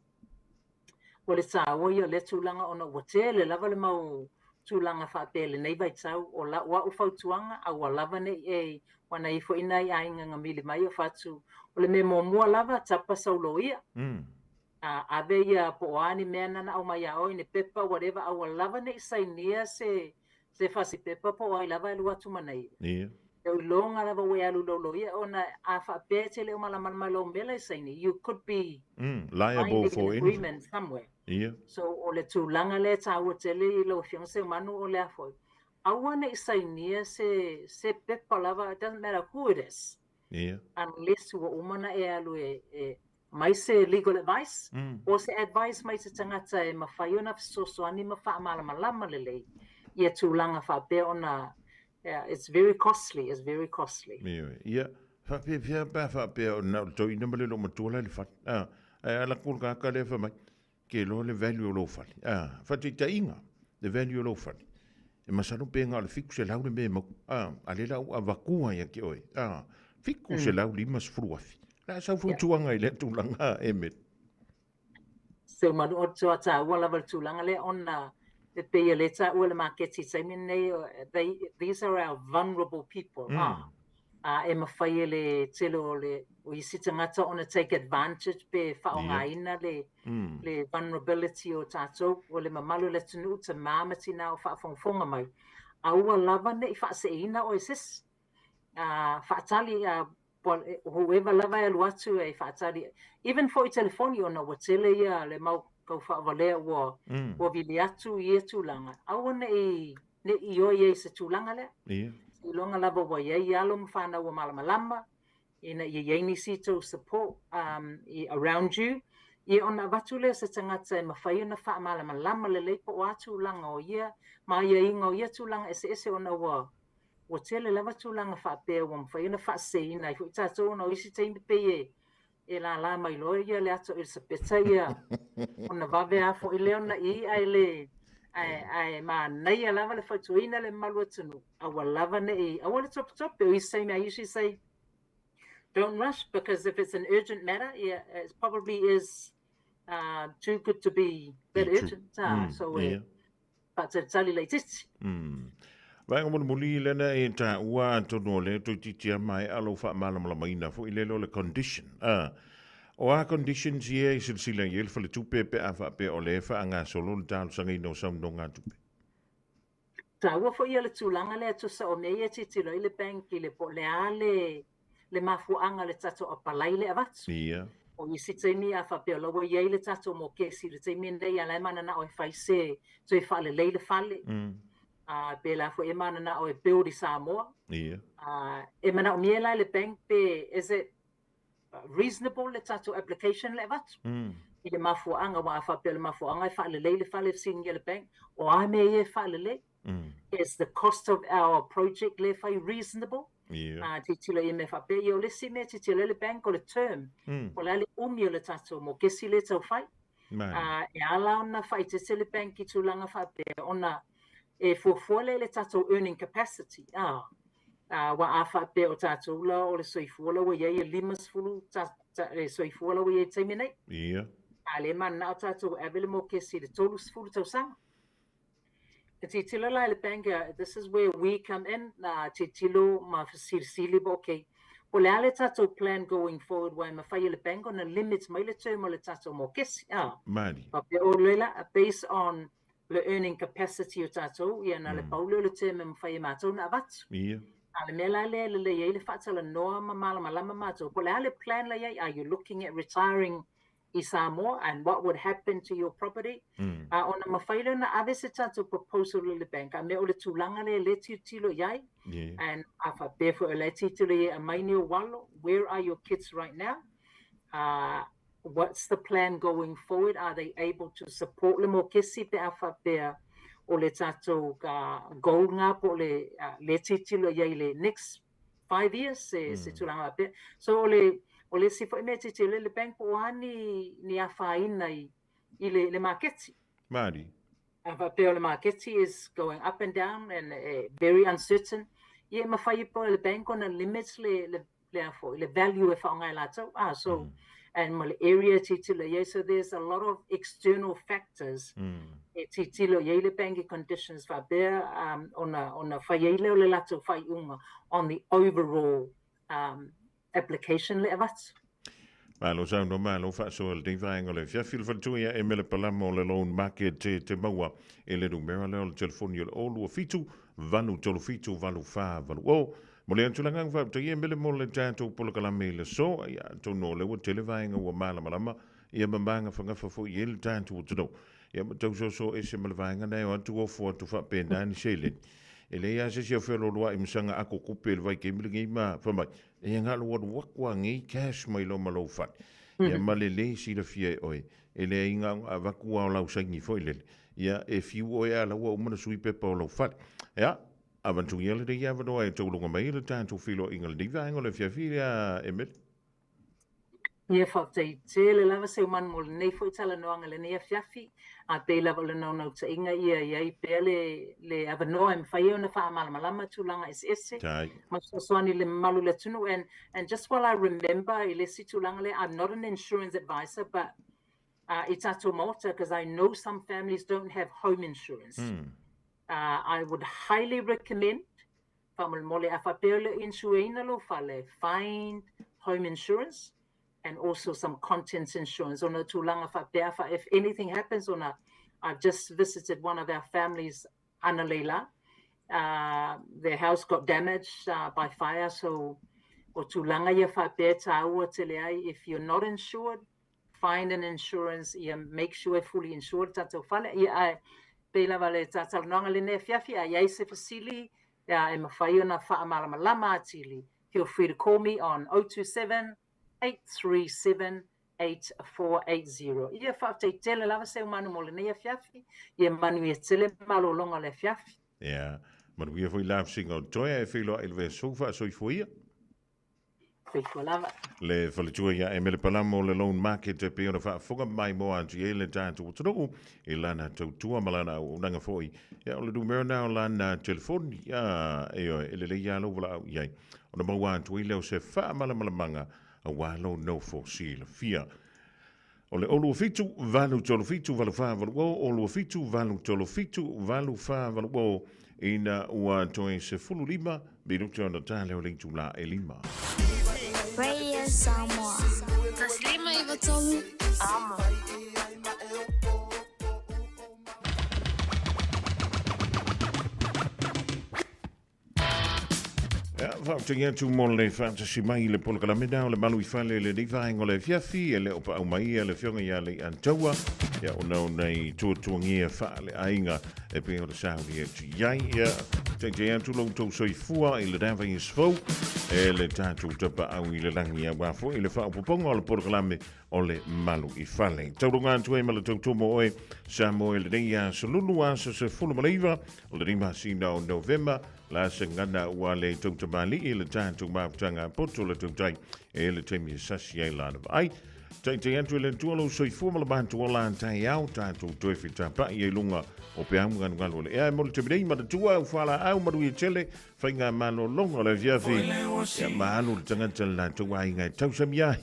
O le taua ia o lea tulaga ona ua tele lava le mau tulaga faapea i lenei vaitau. O lau au fautuaga, aua lava ne i e ua i ai foi nai aiga na mili mai o fatu. O le mea muamua lava, tapa sau loia. Ave ia po o a ni mea na na aumai ia oe, ni pepa, whatever, aua lava ne i sainia se se fasipepa po o ai lava e alu atu ma nei. E iloga lava ua e alu i lou loia ona a faapea e te le o malamalama i lou mea la e saini, you could be
liable for
anything. Agreement somewhere. So o le tulaga lea e taua tele i lau Afioga Seumanu o le a foi, aua ne i sainia se se pepa lava, it doesn't matter who it is, unless ua uma ona e alu e e mai se legal advice o se advice mai se tagata e mafai ona fesoasoani ma faamalamalama lelei ia tulaga faapea ona it's very costly, it's very costly.
Ioe, ia, faapefea pe a faapea o na o le toeaina ma le loomatua la i le fale, a, ae ala atu le tagata lea fai mai, ke iloa le value o lou fale, a, faataitaiga, le value o lou fale, e masalo pe na o le 700 le mea e maua, a, a lea la ua avatua ia te oe, a, 750,000. Le a sau fautuaga i lea tulaga, Emmett?
Seumanu, o le taua lava le tulaga lea ona e pei e le taua le maketi i taimi lenei, they, these are our vulnerable people, a e mafai e le tele o le o isi tagata ona take advantage pe faaaogaina le le vulnerability o tatou, o le mamalu o le atunuu, tama ma tina o faafogafoga mai, aua lava ne i faaseeina oe e se isi. Faatali whoever lava e alu atu e faatali, even foi i telefoni ona ua tele ia le mau kaufaavalea ua ua vili atu i ia tulaga, aua ne i ne i ioe i ai i se tulaga lea. Seiloga lava ua i ai alo ma fanau ua malamalama, ina ia i ai nisi tou support around you, ia ona avatu lea o se tagata e mafai ona faamalamalama lelei po o a tulaga o ia ma aiaiga o ia tulaga eseese ona ua ua tele lava tulaga faapea ua mafai ona faaseseina ai foi tatou ona o isi taimi pei e e lala mai loa ia le ata o Elisapeta ia ona vave lava foi lea ona i ae le ae ae manaia lava le fautuaina le mamalu o le atunuu aua lava ne i aua le topetope. O isi taimi I usually say don't rush because if it's an urgent matter, yeah, it probably is too good to be that urgent. So e faatalitali laitiiti.
Vaega mulimuli lena e taua atonu o lea toeitiiti a maea lou faamalamalamaina foi lele o le condition. O a conditions ia e silasila i ai le faletupe pe a faapea o lea e faagasolo le talosagaina o sau nonogatupe?
Taua foi ia le tulaga lea tusa o mea ia e tilotilo ai le bank i le po o le a le le mafuaaga o le tatou apalai le avatu. O isi taimi a faapea o la ua i ai le tatou mokesi i le taimi lenei a la e mananao e fai se toe faalelei le fale. Pe la foi e mananao e build i Samoa. E manaomia la e le bank pe is it reasonable le tatou application le avatu. I le mafuaaga, aua a faapea o le mafuaaga e faalelei le fale e fesiligia e le bank, o a mea ia e faalelei? Is the cost of our project lea e fai reasonable? A tilotilo i mea faapea, ia o le isi mea e tilotilo i ai le bank o le term, po o le a le umi o le tatou mokesi lea e tau fai. E ala ona faaeteete le bank i tulaga faapea ona e fuafua lea i le tatou earning capacity, aua a faapea o tatou la o le soifua la ua i ai e 50 le soifua la ua i ai i le taimi nei, a o lea e mananao tatou e ave le mokesi i le 30 tausaga. E tilotilo la i le bank, this is where we come in, tilotilo ma fesilisili, okay, po o le a le tatou plan going forward aua e mafai e le bank ona limit mai le term o le tatou mokesi. Faapea o le la, based on le earning capacity o tatou, ia na o le pau lea o le term e mafai e matou ona avatu. A o le mea la lea e lelei ai le faatalanoa ma malamalama matou, po o le a le plan la i ai, are you looking at retiring i Samoa and what would happen to your property, a ona mafai lea ona ave se tatou proposal i le bank, a mea o le tulaga lea lea e tilotilo i ai, and a faapea foi o la e tilotilo i ai e aumai ni ou alo, where are your kids right now, what's the plan going forward, are they able to support le mokesi pe a faapea o le tatou goal lena po o le lea e tilotilo i ai i le next 5 years se tulaga faapea. So o le isi foi mea e tilotilo i ai le bank po o a ni afaina i le maketi.
Mali.
A faapea o le maketi is going up and down and very uncertain, ia e mafai ai e le bank ona limit le a foi, le value e faaaoga e latou. Ah, so, and ma le area e tilotilo i ai. So there's a lot of external factors e tilotilo i ai le bank i conditions faapea ona fai ai lea o le latou faaiuga on the overall application le avatu.
Malo saunoa, malo faasoa i lenei vaega o le afiafi. Le faletua ia Emele Palama o le Loan Market te, te maua i le numera lea o le telefoni o le 027 837 8480. Momoli atu le agaga faafetai Emele mo le tatou polokalame i le aso. Ia, atonu o lea ua tele vaega ua malamalama ia ma magafagafa foi i ai le tatou atunuu. Ia ma tau soso ese ma le vaega na e o atu ofo atu faapena ni seleni. E leai lava se isi o feolooloai ma saga ako kupe i le vaitaimi lenei ma fai mai, e nga lo alu aku a ngei cash mai lo ma lou fale. Ia ma le le silafia e oe, e leai nga avatu a o lau saini foi lele. Ia e fiu oe a lau ua uma ona sui pepa o lou fale. Ia, avatu ia lenei avanoa e tauluga mai le tatou feiloaiga lenei vaega o le afiafi ia Emele.
Ia faafetai tele lava Seumanu mo lenei foi talanoaga i lenei afiafi, a pei lava o le naunautaiga ia i ai pea le avanoa e mafai ai ona faamalamalama tulaga eseese ma fesoasoani i le mamalu o le atunuu. And just while I remember i le isi tulaga lea, I'm not an insurance advisor but i tatou maota, because I know some families don't have home insurance. I would highly recommend faamolemole a faapea o le insureina lou fale, find home insurance and also some contents insurance ona o tulaga faapea fa if anything happens ona I've just visited one of our families analeila, their house got damaged by fire, so o tulaga ia faapea e taua tele ai. If you're not insured, find an insurance, ia make sure e fully insured tatou fale. Ia ae pei lava le talanoaga lenei afiafi, a i ai se fesili ia e mafai ona faamalamalama atili, feel free to call me on 027 837 8480. Ia faafetai tele lava Seumanu mo lenei afiafi, ia manuia tele malologa o le afiafi.
Ia, manuia foi la fesinga o toea e feiloai i le vaiaso faasoifua ia.
Soifua lava.
Le faletua ia Emele Palamo o le Loan Market e pei ona faafofoga mai mo atu i ai le tatou atunuu i lana tautua ma lana auaunaga foi. Ia, o le numera na o lana telefoni, ia, ioe, e lelei lava lou valaau i ai ona maua atu ai lea o se faamalamalamaga aua lou nofo silafia. O le 27 837 8480, 27 837 8480 ina ua toe 15 minute ona ta lea o le itula e lima.
Radio Samoa. 153 Amo.
Ia, faafetai atu mo le faatasi mai i le polokalame na o le Malu i Fale i lenei vaega o le afiafi, e le o paau mai ia le Afioga ia Leiataua, ia ona o nai tuatuagia faaleaiga e pei ona sauni atu i ai. Ia. Taitai atu lo outou soifua i le vaiaso fou e le tatou tapaau i le lagi aua foi le faaopoopoga o le polokalame o le Malu i Fale. Tauluga atu ai ma le tautumo oe Samoa i lenei aso lulu aso 19 o lenei masina o Novema la se gana ua le tautamalii le tatou mafutaga poto le tautai e le taimi e sasi ai lana vaai. Taitai atu e le Atua lou soifua ma le matou ola a taeao, tatou toe fetapa'i ai luga o peau galugalu o le ea. E mo le taimi nei, manatua au fualaau manuia tele, faiga malologa o le afiafi, ia ma alu le tagata le latou aiga e tausami ai.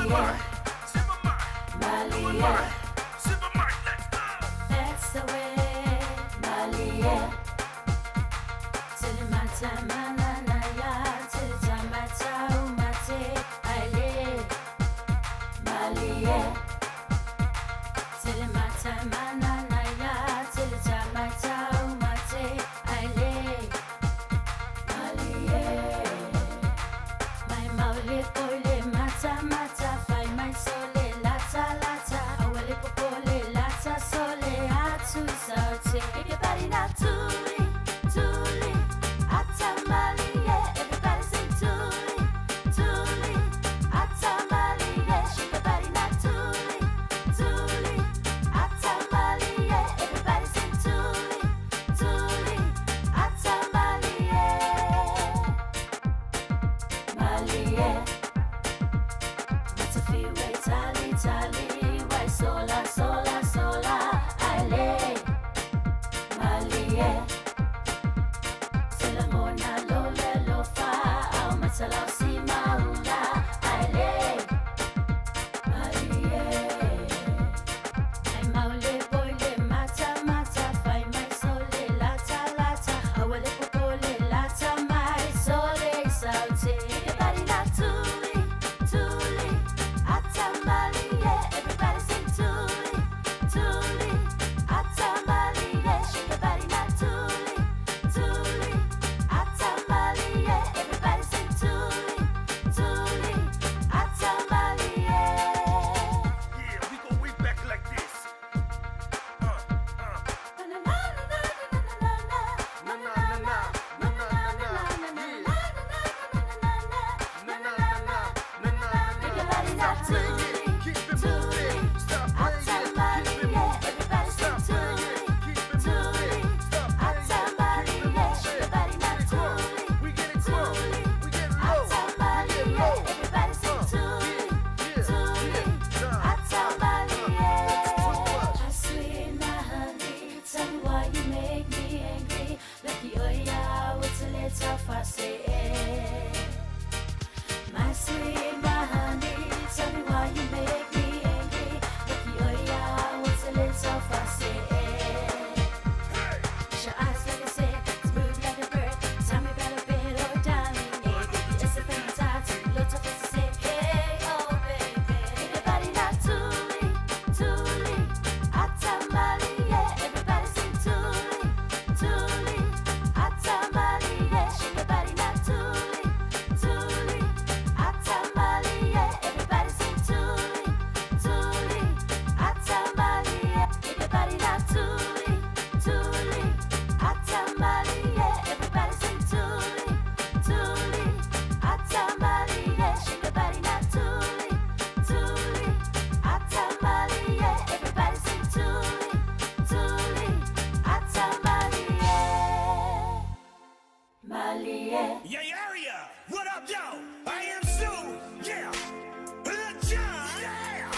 Malie, Malie. That's the way, Malie. Tele mata manana ya, tele tamata umate, aile. Malie. Tele mata manana ya, tele tamata umate, aile. Malie. Mai maule pole mata mata, fai mai sole lata lata, awale popole lata sole atu saute. Everybody na tuli, tuli, ata malie. Everybody sing tuli, tuli, ata malie. Shake your body na tuli, tuli, ata malie. Everybody sing tuli, tuli, ata malie. Malie. Matafiwe tali tali, wai sola sola sola, aile. Malie. Selangona lole lofa, au matalau si maula, aile. Malie. Ai maule boile mata mata, fai mai sole lata lata, awale popole lata mai sole saute. Everybody na tuli, tuli, ata malie. Everybody sing tuli, tuli, ata malie. Shake your body na tuli, tuli, ata malie. Everybody sing tuli, tuli, ata malie.
Yeah, we go way back like this.
Na na na na na na na na na na na na na.
Na na na na na na.
Everybody na tuli, tuli, ata malie. Everybody sing tuli, tuli, ata malie. Shake your body na tuli, tuli, ata malie. Everybody sing tuli, tuli, ata malie. I sweet my honey, tell me why you make me angry. Lucky oh yeah, what's a little fussy? My sweet, my honey, tell me why you make me angry. Lucky oh yeah, what's a little fussy? Your eyes like I said, smooth like a bird. Tell me about a bit, oh darling. Yeah, baby, just a fantastic, lots of things to say. Hey, oh baby, everybody na tuli, tuli, ata malie. Everybody sing tuli, tuli, ata malie. Shake your body na tuli, tuli, ata malie. Everybody sing tuli, tuli, ata malie. Everybody na tuli, tuli, ata malie. Everybody sing tuli, tuli, ata malie. Shake your body na tuli, tuli, ata malie. Everybody sing tuli, tuli, ata malie. Malie.
Yeah, area. What up, yo? I am Sue. Yeah. Lil Jon. Yeah.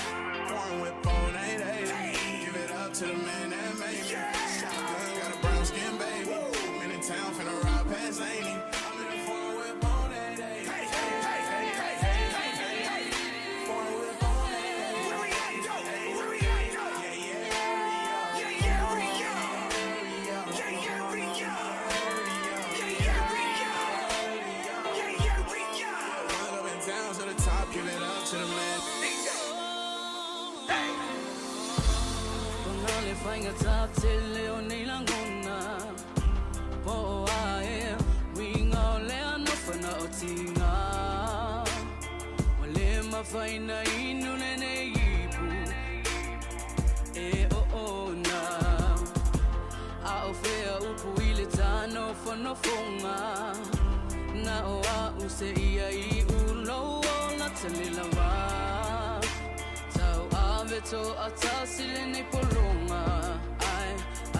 Foreign whip on 880. Give it up to the man that made me. Shotgun got a brown skin baby. I'm in town finna ride past Laney. I'm in the foreign whip on 880.
Hey, hey, hey, hey, hey, hey, hey, hey.
Foreign whip on 880.
Where we at, yo? Where we at, yo?
Yeah, yeah,
Yeah, yeah, we Yeah, yeah, we Yeah, yeah, we Yeah, yeah, we
Run up and down to the top. Give it up to the man.
Hey.
Ona le faigata tele o nei lagona Po o ae Uiga o lea nofo na o tiga Ua le mafai na inu lenei ipu E oona A o fea upu i le tānofonofoga Na o a'u seia iu lou ola tele lava Tau ave to'atasi lenei pologa Ai,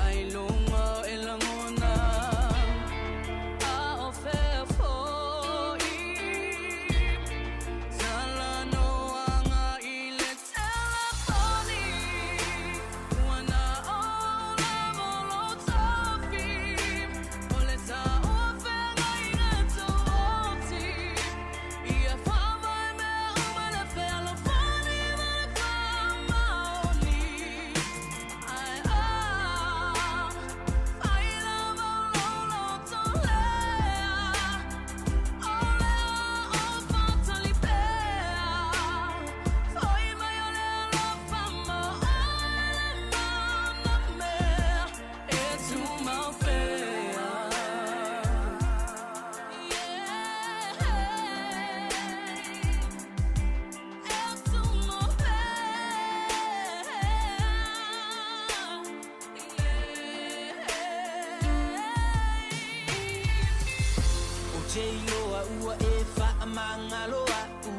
ai luga e lagona A o fea fo'i Talanoaga i le telefoni Ua na o lava lou tofi O le tauafeagaiga tuoti Ia faavae mea uma le fealofani. te iloa ua e faamagalo a'u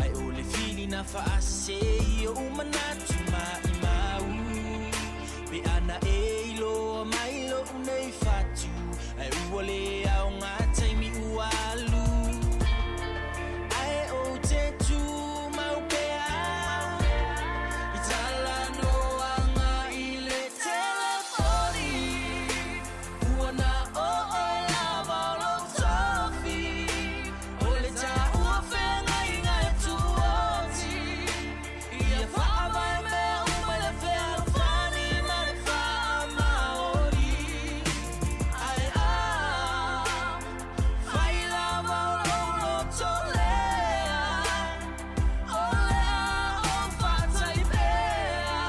Ae o le filina faase i o'u manatu maimau Pe ana e iloa mai lo'u nei fatu Ae ua le aoga taimi ua alu Ae ou te tumau pea I talanoaga i le telefoni Ua na o oe lava o lou tofi O le taua feagaiga e tuoti Ia faavae mea uma i le fealofani ma le faamaoni Ae a fai lava o lou loto lea O le a ou faatali pea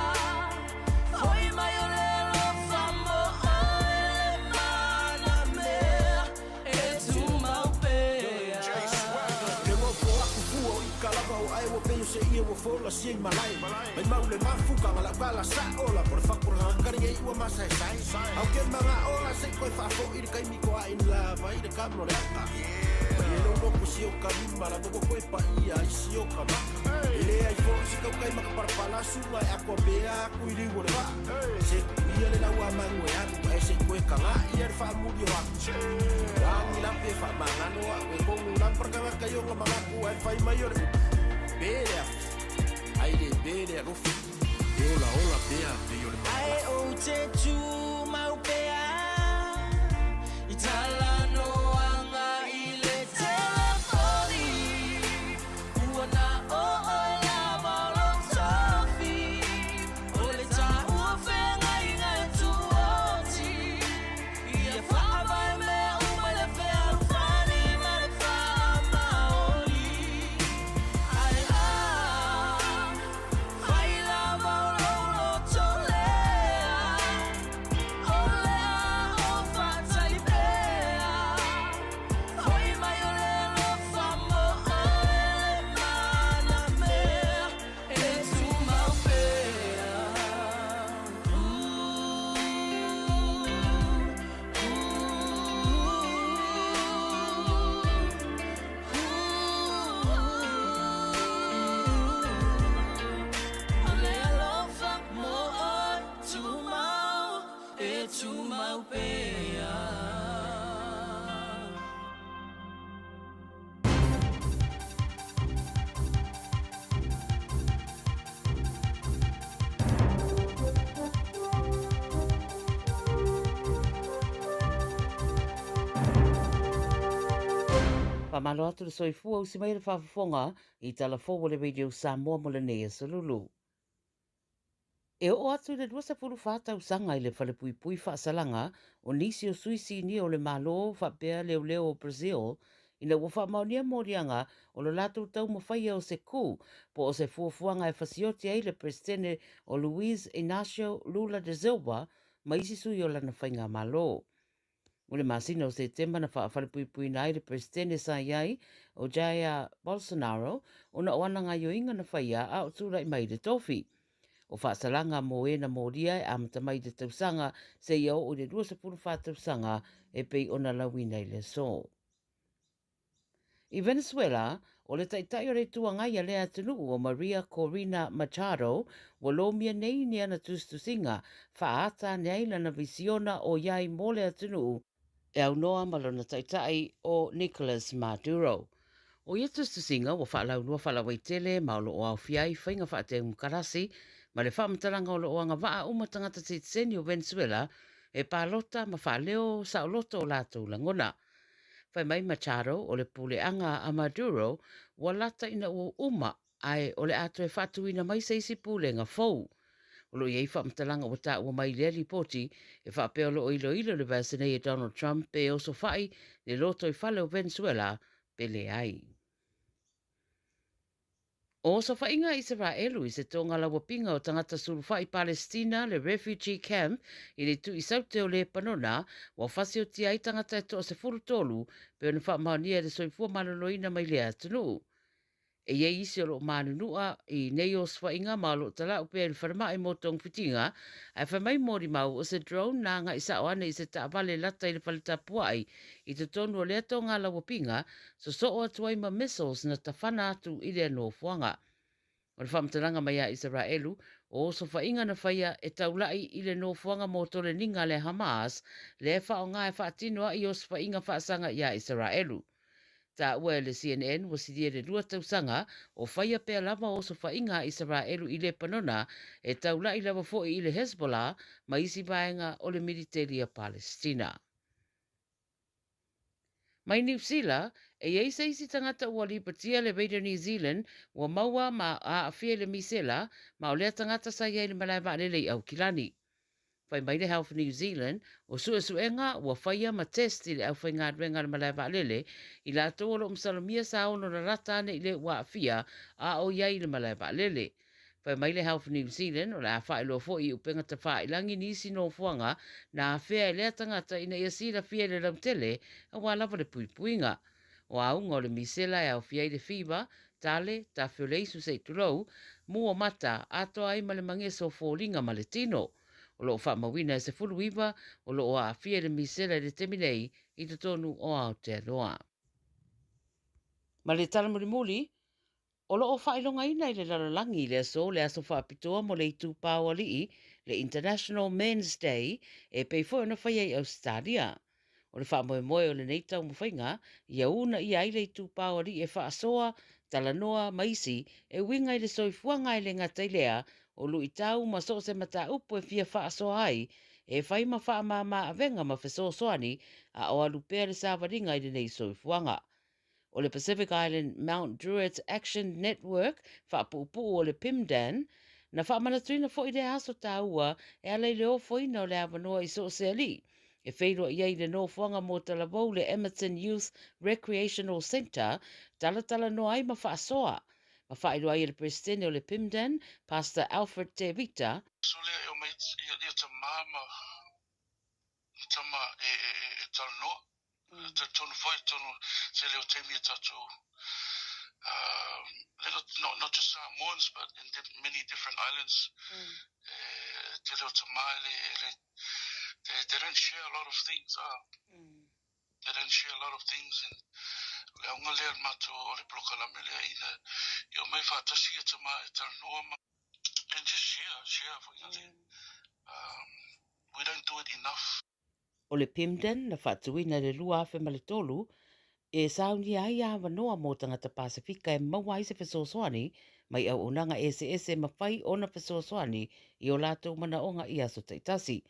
Foi mai o le alofa mo oe le mana mea e tumau pea.
Le nofo aku fua o ika lava o ae ua pei o se ie ua fola sia i malae Mai mau le mafuka nga lau kala sa ola Po le fakura kari ngei ua masa e sai Au ke manga ola se i koe faafoi le kaimi ko a in lava i le kamo le aka Mai e lou loku si o ka lima la ua koe paia ai si o ka maka E le ai fo se kau kai maka parapala sunga e ako pea aku i liu o le vaa Se ia le lau a mangu e alu ae se i koe kanga ia le faamuli o aku Langi lape faamagalo a'u e kogu lamparakaga kaioga magaku ae fai mai o le upu Pe le afi ai le pe le alofa E ola ola pea pei o le
Ae ou te tumau pea I talanoaga i le telefoni Ua na o oe lava o lou tofi O le taua feagaiga e tuoti Ia faavae mea uma i le fealofani ma le faamaoni Ae a fai lava o lou loto lea O le a ou faatali pea Foi mai o le alofa mo oe le mana mea e tumau pea. O le alofa mo oe tumau e tumau pea.
Faamalo atu le soifua usi mai le faafofoga i tala fou o le Radio Samoa mo lenei aso lulu. E oo atu i le 24 tausaga i le falepuipui faasalaga o nisi o sui sinia o le Malo faapea leoleo o Brazil ina ua faamaonia moliaga o lo latou taumafaia o se coup po o se fuafuaga e fasioti ai le Peresetene o Luiz Inacio Lula da Silva ma isi sui o lana faigamalo. O le masina o Setema na faafalepuipuina ai le Peresetene sa i ai, o Jair Bolsonaro, ona o ana gaioiga na faia a o tulai mai i le tofi. O faasalaga mo e na molia e amata mai i le tausaga seia oo i le 24 tausaga e pei ona lauina i le aso. I Venezuela, ʻo le taitai o le Itu Agai a lea atunuu o Maria Corina Machado, ua lomia nei ni ana tusitusiga faaata ane ai lana visiona o iai mo le atunuu e aunoa ma lona taitai o Nicolas Maduro. ʻO ia tusitusiga ua faalaulua faalauaitele ma o lo o aofia ai faiga faatemukarasi ma le faamatalaga o lo o agavaa uma tagata sitiseni o Venezuela e palota ma faaleo saoloto o latou lagona. Fai mai Machado o le puleaga a Maduro ua lata ina ua uma ae o le a toe faatuina mai se isi pulega fou. O lo o i ai faamatalaga ua taua mai i lea lipoti e faapea o lo o iloilo le vaiaso nei e Donald Trump pe osofai le lotoifale o Venezuela pe leai. O osofaiga a Isaraelu i se togalaua-piga o tagata sulufai Palestina le Refugee Camp i le itu i Saute o Lepanona, ua fasiotia ai tagata e toa 13 pei ona faamaonia e le Soifua Maloloina mai lea atunuu. E i ai isi o lo o manunua i nei osofaiga ma o lo o tala'u pea i le falemai mo togafitiga, ae fai mai molimau o se drone na agai sa'o ane i se taavale lata i le fale tapua'i i totonu o lea toga lauapiga, sosoo atu ai ma missiles na tafana atu i lea nofoaga. O le faamatalaga mai a Isaraelu, o osofaiga na faia e taula'i i le nofoaga mo toleniga a le Hamas, lea e faaaoga e faatino ai osofaiga faasaga iā Isaraelu. Taua e le CNN ua silia i le lua tausaga o faia pea lava osofaiga a Isaraelu i Lepanona e taula'i lava foi i le Hezbollah ma isi vaega o le militeli a Palestina. Mai Niu Sila, e i ai se isi tagata ua lipatia le Radio New Zealand ua maua ma aafia i le misela ma o lea tagata sa i ai i le malae vaalele i Aukilani. Fai mai le Health New Zealand, o suesuega ua faia ma test i le aufaigaluega a le malae vaalele, i latou o lo o masalomia sa ono lalata ane i le ua aafia a o i ai i le malae vaalele. Fai mai le Health New Zealand, o le a faailoa foi i upega tafāilagi nisi nofoaga na afea e lea tagata ina ia silafia i le lautele aua lava le puipuiga. O auga o le misela e aofia ai le fiva, tale, tafe o le isu se i tulou, mua mata, atoa ai ma le mageso o foliga ma le tino. O lo o faamauina e 19 o lo o aafia i le misela i le taimi nei i totonu o Aotearoa. Ma le tala mulimuli, O lo o faailogaina i le lalolagi i le aso le aso faapitoa mo le Itupā o Alii, le International Men's Day, e pei foi ona faia i Ausetalia. O le faamoemoe o lenei taumafaiga, ia uunaia ai le Itupā o Alii e faasoa, talanoa ma isi e uiga i le soifuaga e le gata i lea o luitau ma so o se mataupu e fia faasoa ai, e fai ma faamāmā avega ma fesoasoani a o alu pea le savaliga i lenei soifuaga. O le Pacific Island Mount Druitt Action Network, faapuupuu o le PIMDAN, na faamanatuina foi lea aso taua e ala i le ofoina o le avanoa i so o se alii e feiloai ai i le nofoaga mo Talavou le Emerton Youth Recreational Centre, talatalanoa ai ma faasoa ma faailoa ai e le Peresetene o le PIMDAN, Pastor Alfred Te Vita,
So lea e omai ia tama ma tama e talanoa. Talitonu foi, tonu tele o taimi e tatou not, not just Samoans but in many different islands. Tele o tama e le, e le, they, they don't share a lot of things. They don't share a lot of things and le aoga lea le matou o le polokalame lea ina ia omai faatasi ia tama e talanoa ma and just share, share foi le, we don't do it enough.
O le PIMDAN na faatuina i le 2003 e saunia ai avanoa mō tagata Pasifika e maua ai se fesoasoani mai auaunaga eseese e mafai ona fesoasoani i o latou manaoga i aso taitasi.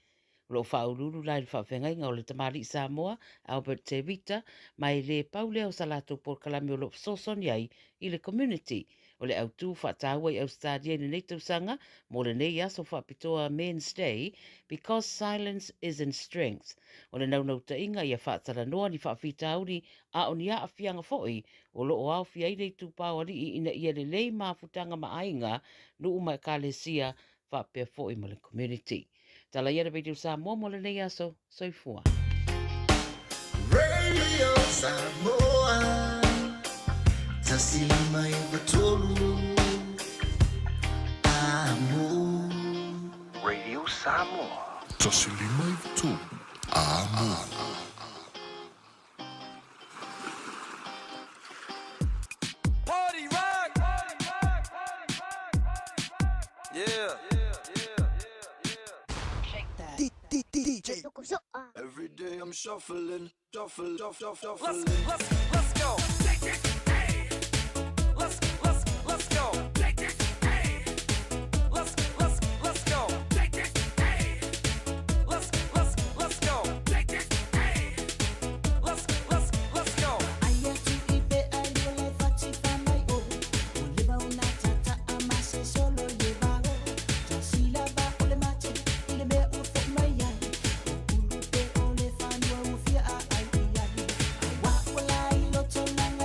O lo o faauluulu la i le faafeagaiga o le tamalii Samoa, Albert Te Rita, ma e le pau lea o sa latou polokalame o lo o fesoasoani ai i le community. O le autū faataua i Ausetalia i lenei tausaga mo lenei aso faapitoa Men's Day, Because Silence Isn't Strength. O le naunautaiga ia faatalanoa ni faafitauli a o ni aafiaga foi o lo o aofia ai le itupa o alii ina ia lelei mafutaga ma aiga, nuu ma ekalesia faapea foi ma le community. Tala ia le Radio Samoa mo lenei aso. Soifua.
Radio Samoa 153 Amo.
Radio Samoa.
153 Amo.
Party rock! Yeah.
DJ.
Every day I'm shuffling, shuffle, shuffle, shuffling. Let's, let's, let's go. Let's, let's, let's go. Let's, let's, let's go. Let's, let's, let's go. Let's, let's, let's go.
Aia tu i pe ai o le fati fa mai o. O le va una tata a ma se solo le va o. Ta sila va o le mate i le mea ua fo mai ai. O ulu pe o le fanua ua fia a ai i ai. A wa ua la i loto langa.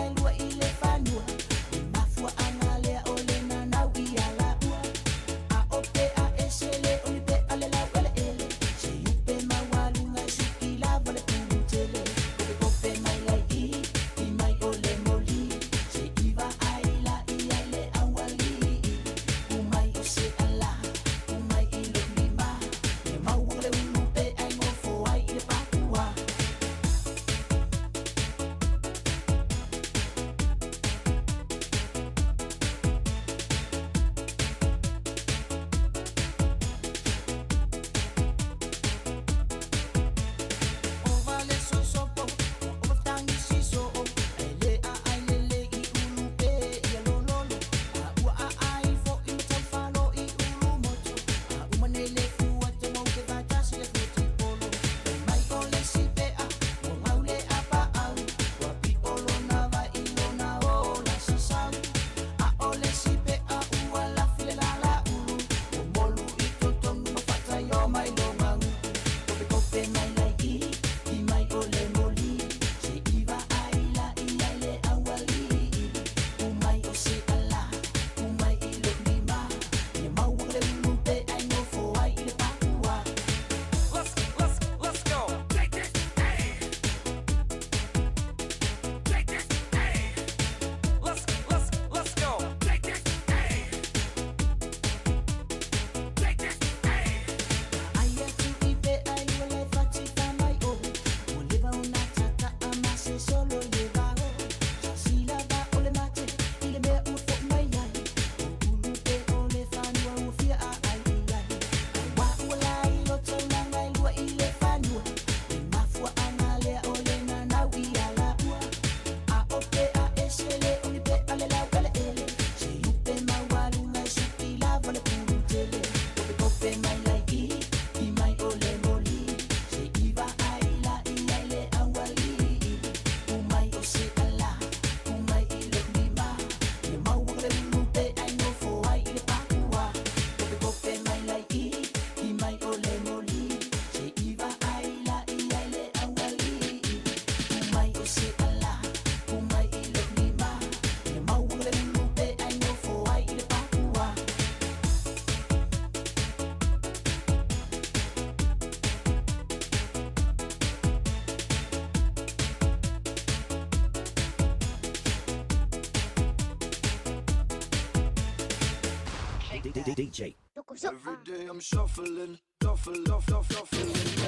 DJ.
Every day I'm shuffling, shuffle, shuffle, shuffling.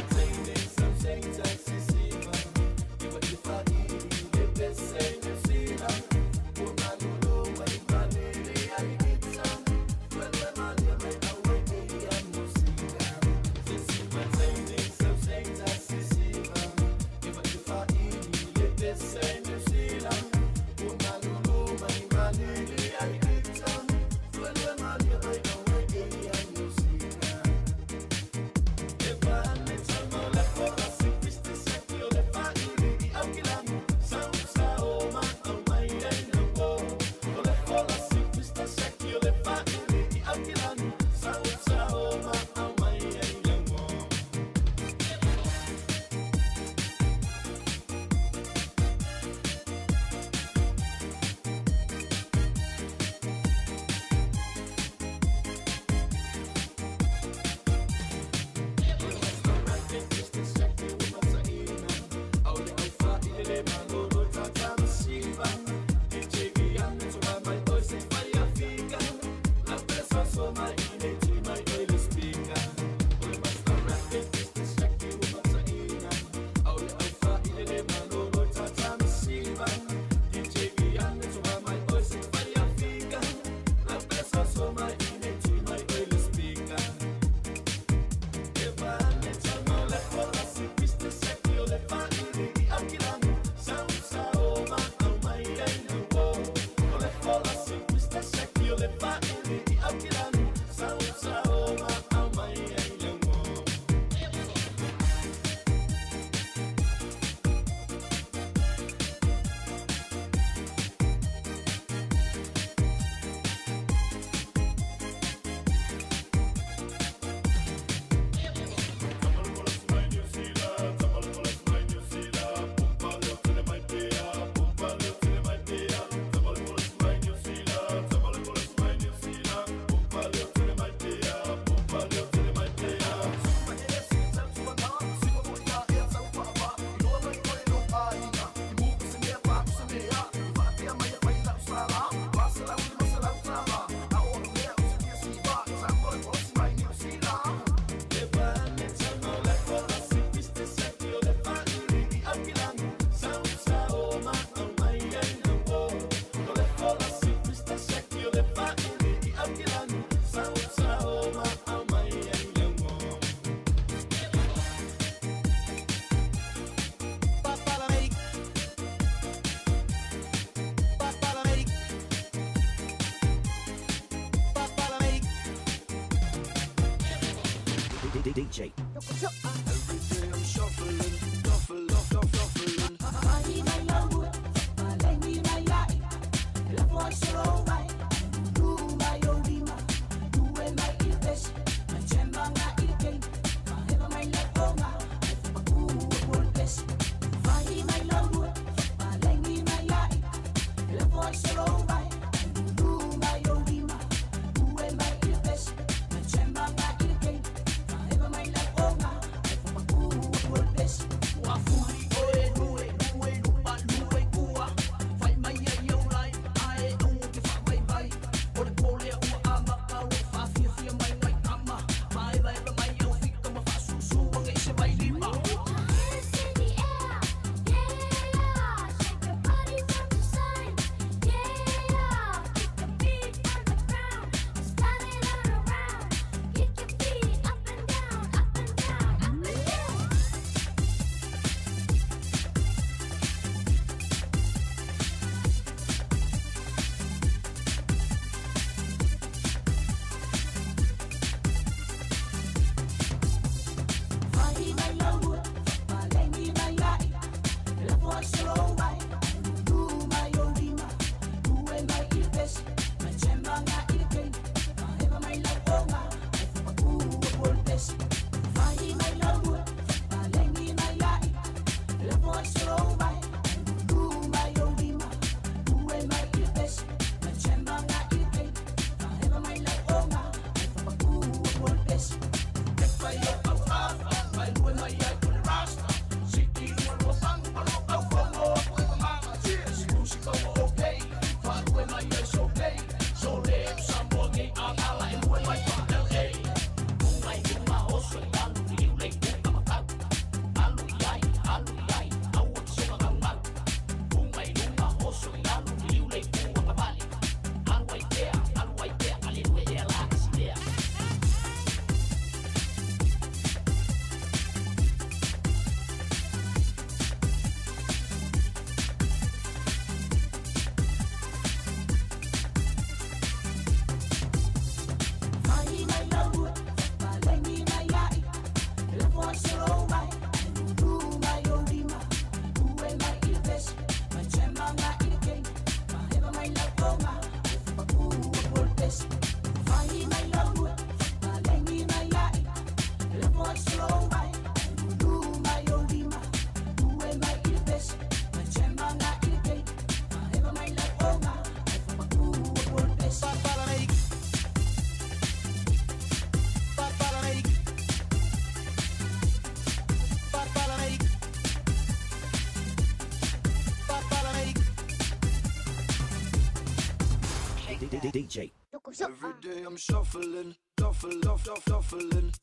DJ.
Every day I'm shuffling, shuffle, shuffle, shuffling.
Oe, lue, lue, lupa, lue, kua. Fai mai ai au lai, ae au te wha
DJ.
Every day I'm shuffling, shuffle, shuffle, shuffling.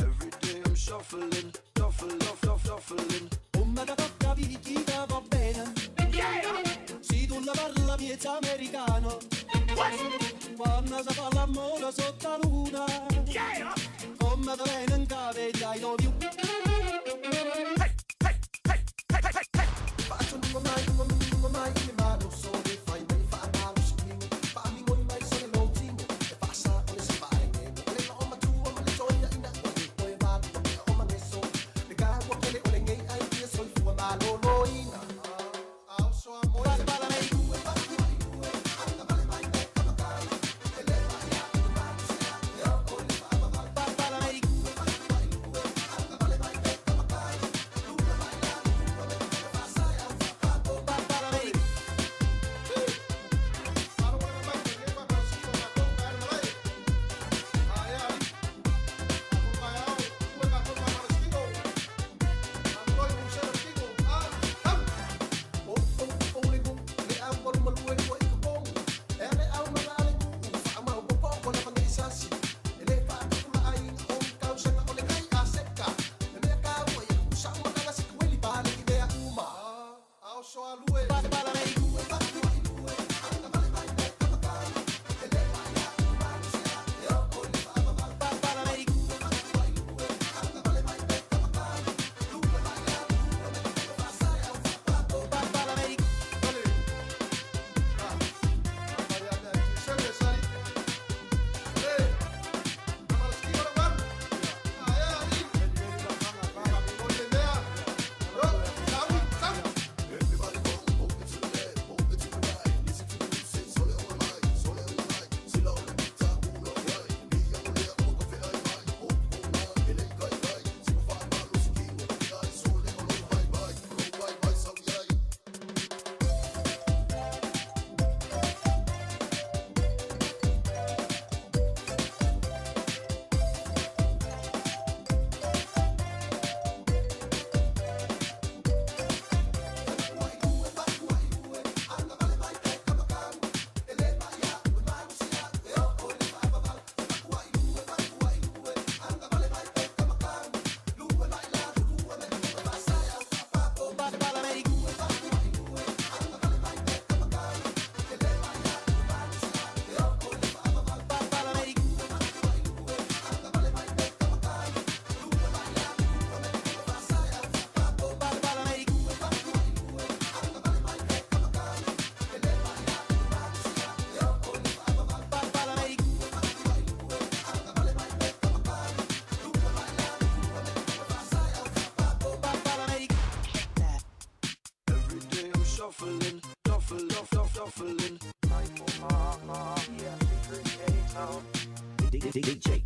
Every day I'm shuffling, shuffle, shuffle, shuffling.
Come da tocca picchita va bene. Se tu la parla miezza americano. Quando si fa l'amore sotto la luna. Come te viene in capo I love you.
DJ.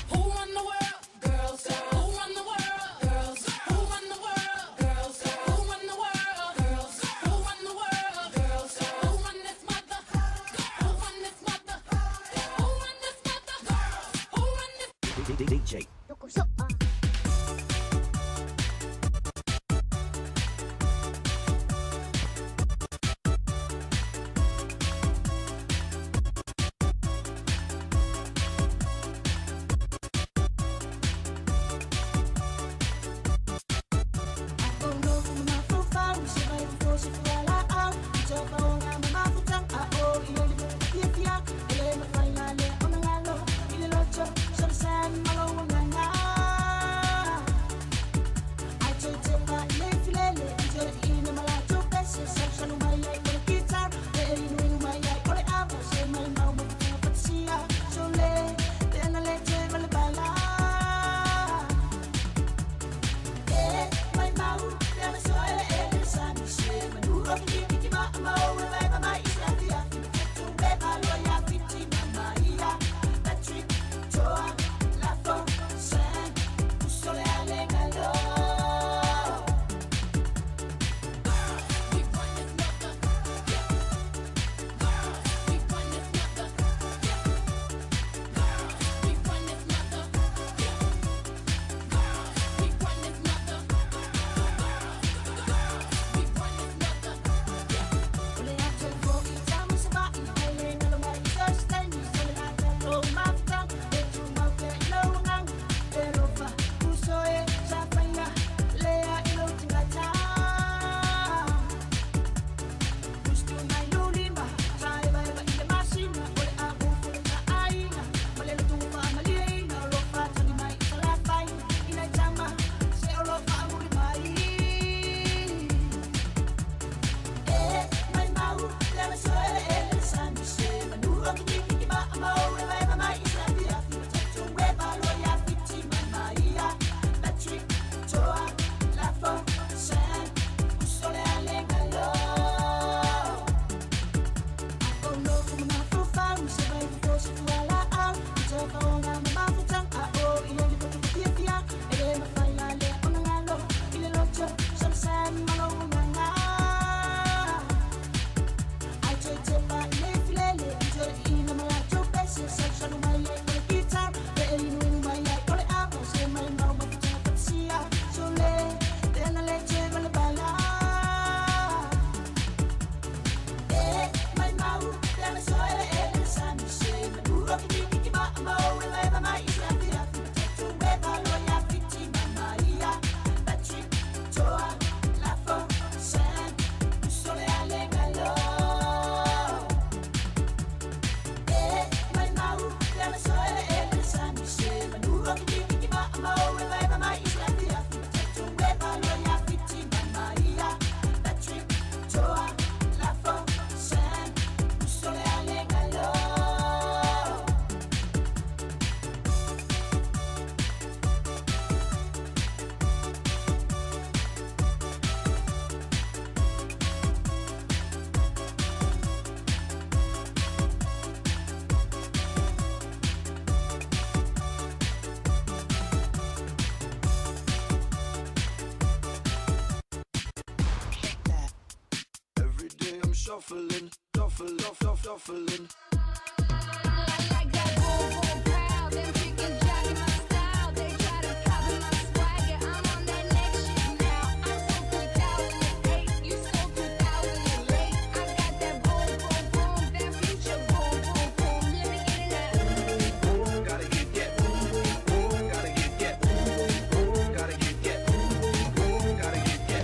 Who run the world? Girls. Who run the world? Girls. Who run the world? Girls. Who run the world? Girls. Who run the world? Girls. Who run this mother? Who run this mother? Who run this mother? Girls. Who run this?
DJ.
Malo
shuffling.
Gotta get that boom, boom, boom. Gotta get that boom, boom, boom. Gotta get that boom, boom, boom. Gotta get that.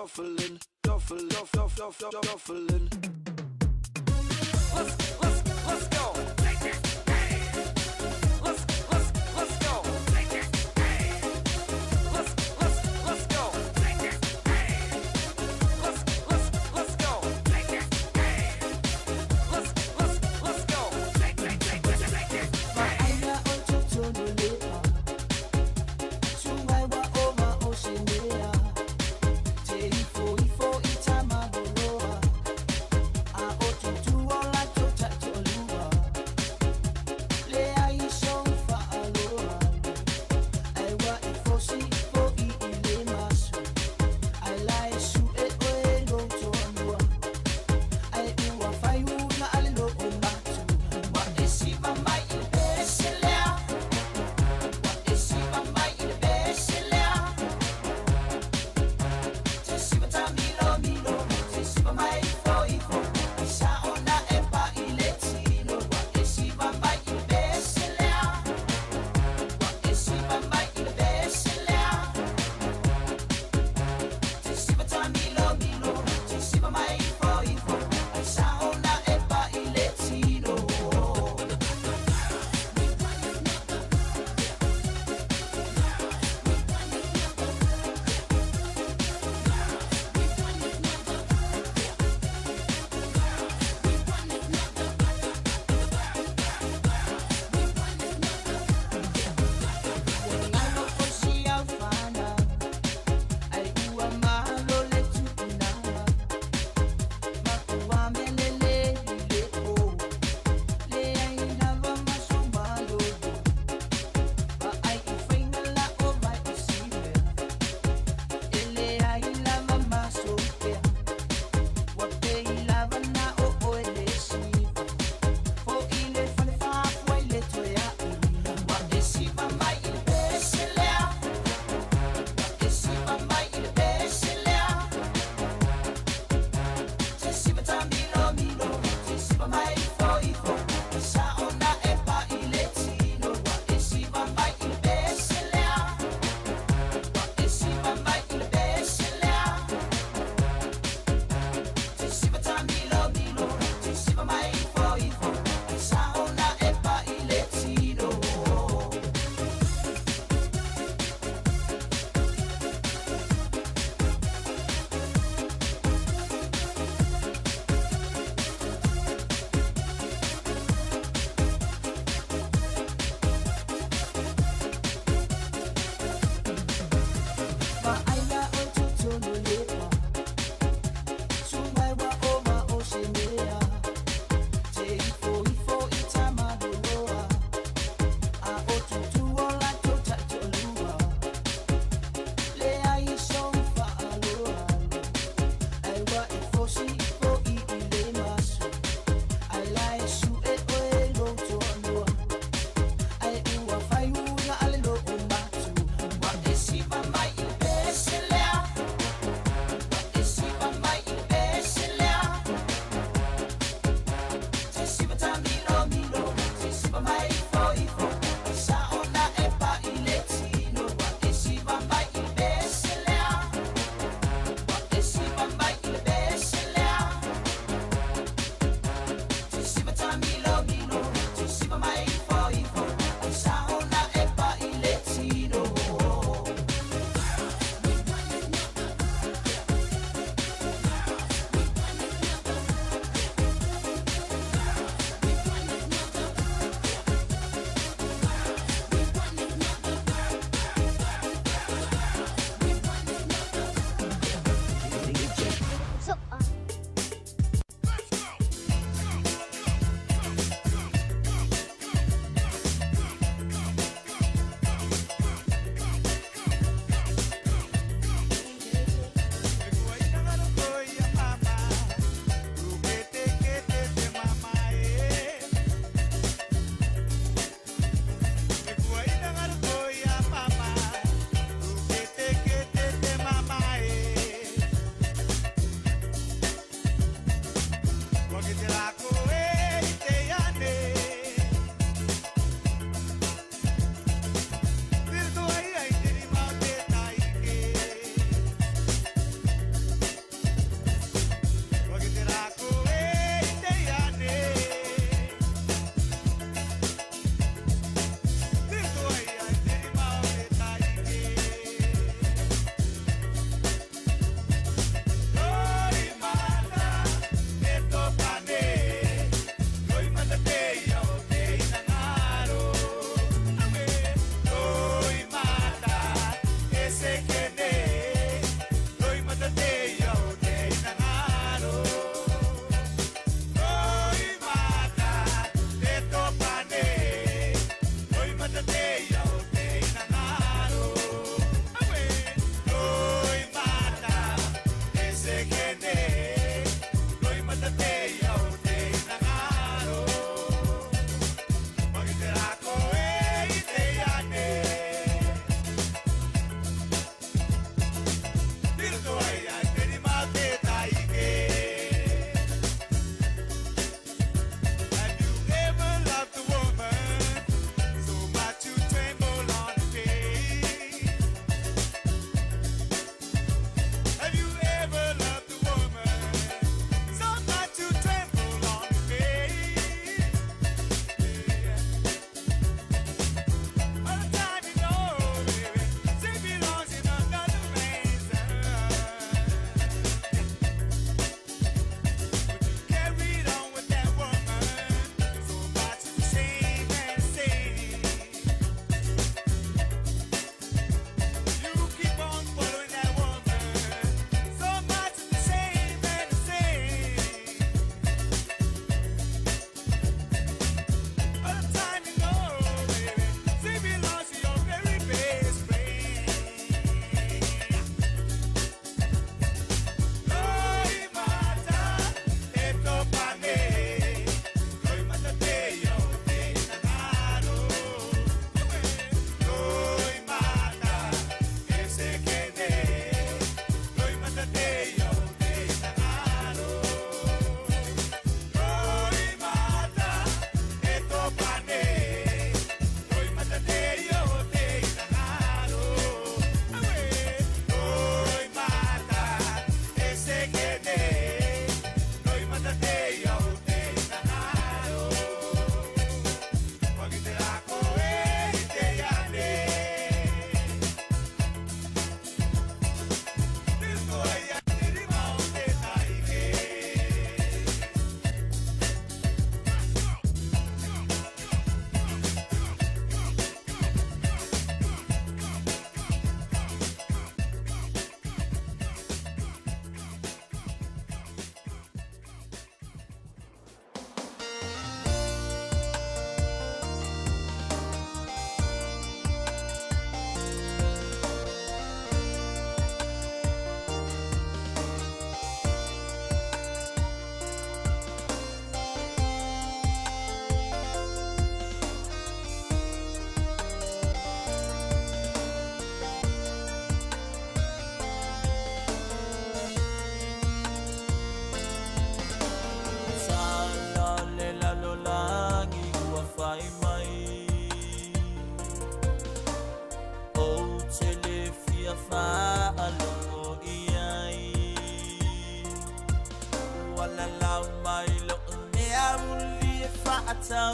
shuffling, shuffle, shuffle, shuffle, shuffling.
Let's, let's, let's go. Let's, let's, let's go. Let's, let's, let's go. Let's, let's, let's go. Let's, let's, let's go.
Ma'aina o totonu lepa Suai wa ova o se mea Te ifo ifo i tamavoloa A o tutu o la tau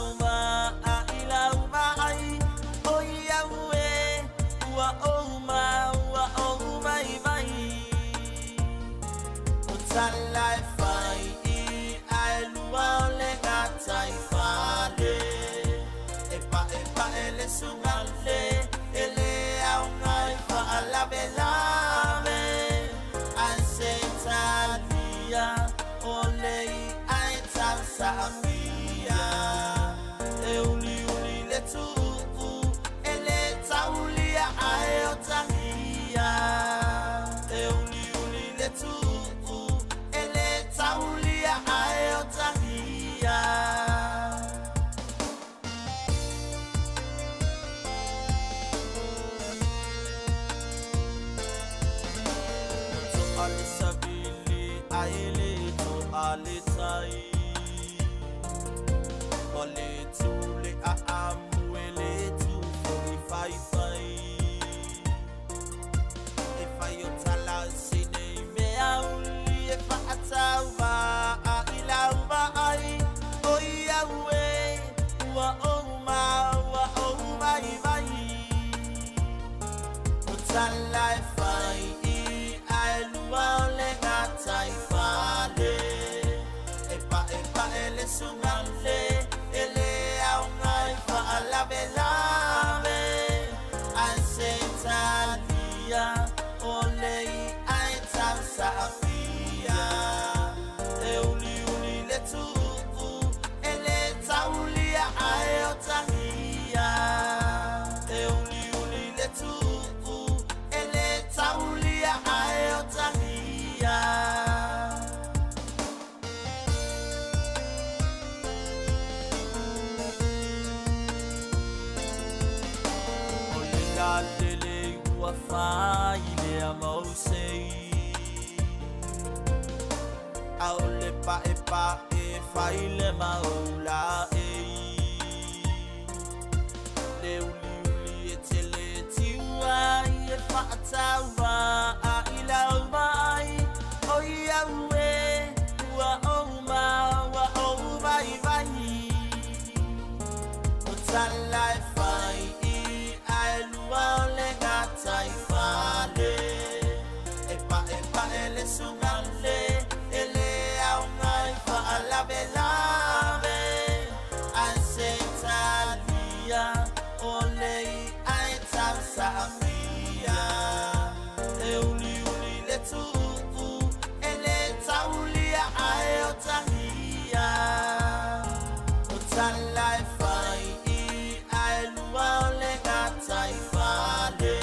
fa'atauva a i lau vaai, oi au e, ua ou ma ua ou vaivai. O tala e fai i ae lua o le gatai fale, e pa'epa'e le sugale, e le aoga e fa'alavelave, ae se talia o le i'a e tausaafia. E uliuli le tu'u, e le taulia ae o tagia. E uliuli le tu'u, e le taulia ae o tagia. To'a le savili ae le to'a le tai, Ma le tū le aamu e le tū fo'i faifai. E fai o tala se nei mea uli e fa'atauva a i lau vaai, oi au e, ua ou ma ua ou vaivai. O tala e fai i ae lua o le gatai fale, e pa'epa'e le sugale, e le aoga e fa'alavelave, ae se talia o le i'a e tausaafia. E uliuli le tu'u, e le taulia ae o tagia. E uliuli le tu'u, e le taulia ae o tagia. O le lalele ua fai lea mausei, A o le pa'epa'e fai le maulaei. Le uliuli e tele tiuai e fa'atauva a i lau vaai, oi au e, ua ou ma ua ou vaivai. O tala e fai i ae lua o le gatai fale, e pa'epa'e le sugale, e le aoga e fa'alavelave, ae se talia o le i'a e tausaafia. E uliuli le tu'u, e le taulia ae o tagia. O tala e fai i ae lua o le gatai fale,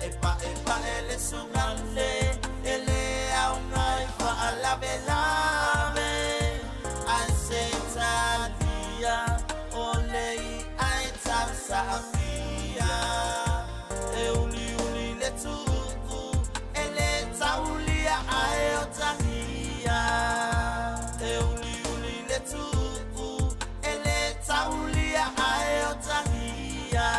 e pa'epa'e le sugale, e le aoga e fa'alavelave, ae se talia o le i'a e tausaafia. E uliuli le tu'u, e le taulia ae o tagia. E uliuli le tu'u, e le taulia ae o tagia.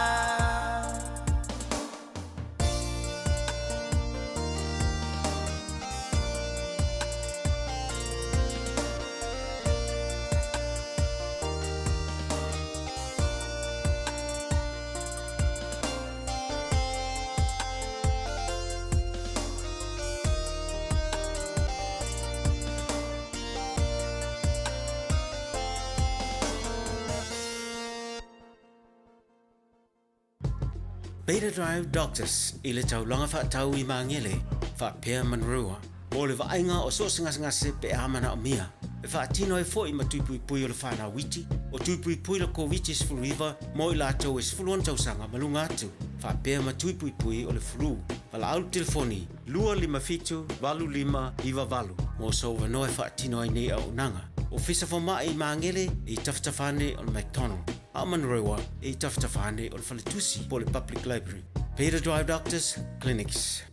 Beta Drive Doctors i le taulaga fa'atau i Magele fa'apea Manurewa mo le va'aiga o so o se gasegase pe a mana'omia e fa'atino ai fo'i ma tuipuipui o le fanau iti o tuipuipui le Koviti-19 mo i latou e 16 tausaga ma luga atu fa'apea ma tuipuipui o le flu. Valaau le telefoni 257 8598 mo sou avanoa e fa'atino ai nei auaunaga. Ofisa Foma'i i Magele i tafatafa ane o le McDonald, a o Manurewa i tafatafa ane o le Faletusi po o le Public Library. Beta Drive Doctors Clinics.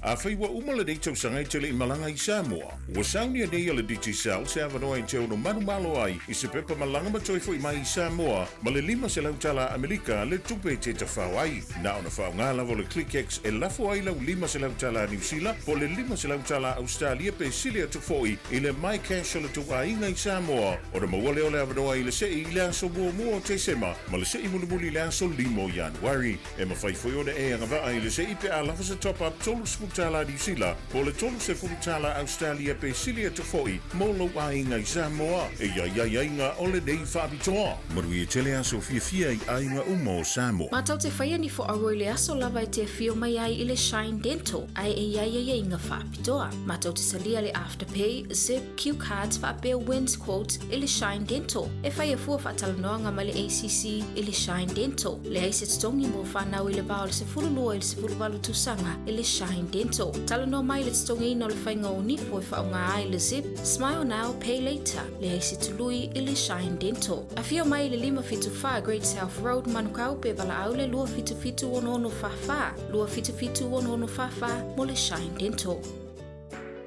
Afai ua uma lenei tausaga e te le i malaga i Samoa, ua saunia nei e le Digicel se avanoa e te ono manumalo ai i se pepa malaga ma toe foi mai i Samoa ma le 500 tala Amerika le tupe e te tafao ai. Na ona faaaoga lava o le ClickX e lafo ai lau 500 tala Niu Sila po o le 500 tala Ausetalia pe sili atu foi i le MyCash o le tou aiga i Samoa ona maua lea o le avanoa i le sei i le aso muamua o Tesema ma le sei mulimuli i le aso 5 o Ianuari. E mafai foi ona e agavaa i le sei pe a lava se top-up $30 Niu Sila po o le $30 Ausetalia pe sili atu foi mo lou aiga i Samoa. E i ai aiaiga o lenei faapitoa. Manuia tele aso fiafia i aiga uma o Samoa.
Matou te faia ni foaua i le aso lava e te afio mai ai i le Shine Dental ae e i ai aiaiga faapitoa. Matou te talia le Afterpay, Zip, Cue Cards faapea Wins Quote i le Shine Dental. E faia fua faatalanoaga ma le ACC i le Shine Dental. Leai se totogi mo fanau i le va o le 12 i le 18 tausaga i le Shine Dental. Talanoa mai i le totogiina o le faiga o nifo e faaaoga ai le Zip, Smile Now, Pay Later. Leai se tului i le Shine Dental. Afio mai i le 574 Great South Road, Manukau pe valaau le 277 6644, 277 6644 mo le Shine Dental.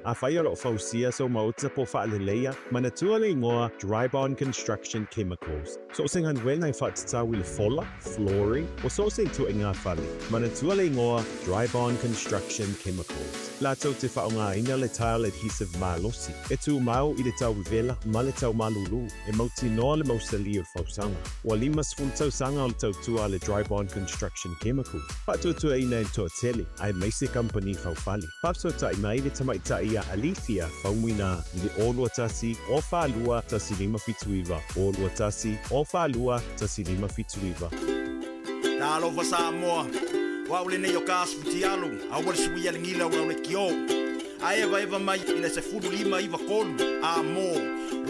Afai o lo o fausia sou maota po o faaleleia, manatua le igoa Drybond Construction Chemicals. So o se galuega e faatatau i le fola, flooring, o so o se ituaiga fale, manatua le igoa Drybond Construction Chemicals. Latou te faaaogaina le tile adhesive malosi, e tumau i le tauivela ma le taumalulu, e mautinoa le mausali o le fausaga. Ua 50 tausaga o le tautua a le Drybond Construction Chemicals, faatuatuaina e le toatele, aemaise kamupani faufale. Faafesootai mai le tamaitai ia Alethea Faumuina i le 0 21 0 42 1579, 0 21 0 42 1579.
Talofa Samoa, o au lenei o ka Asifutialu, aua le suia le gila o lau lekiō. A evaeva mai i le 15 iva tolu, a mo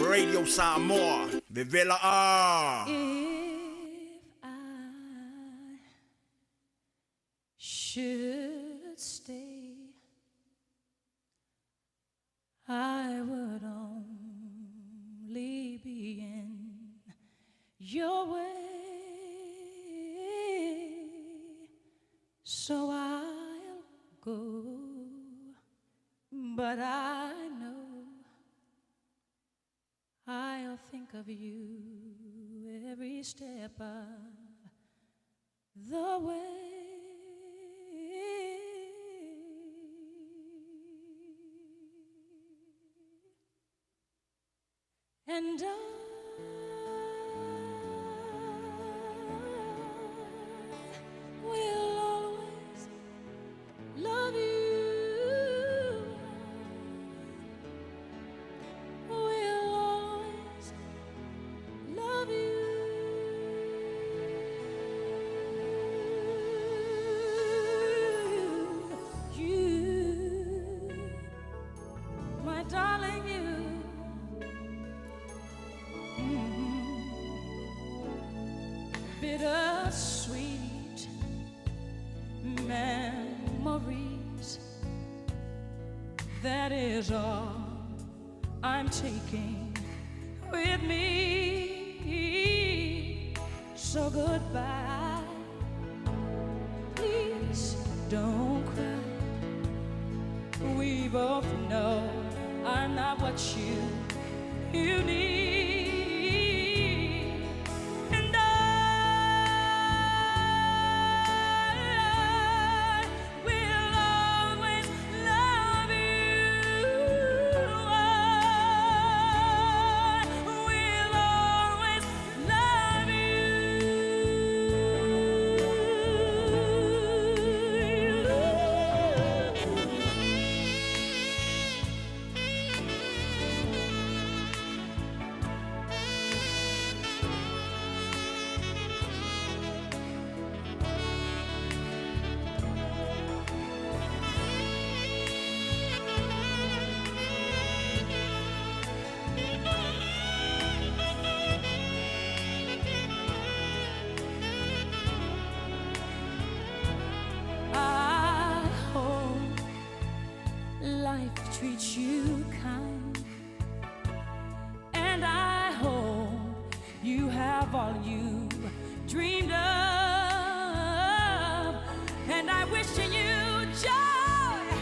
Radio Samoa, vevela a!
If I should stay, I would only be in your way. So I'll go, but I know I'll think of you every step of the way. And I will always love you. Will always love you. You, my darling, you. Bittersweet memories. That is all I'm taking with me. So goodbye. Please don't cry. We both know I'm not what you need. And I will always love you. I will always love you. I hope life treats you kind. And I hope you have all you dreamed of. And I wish you joy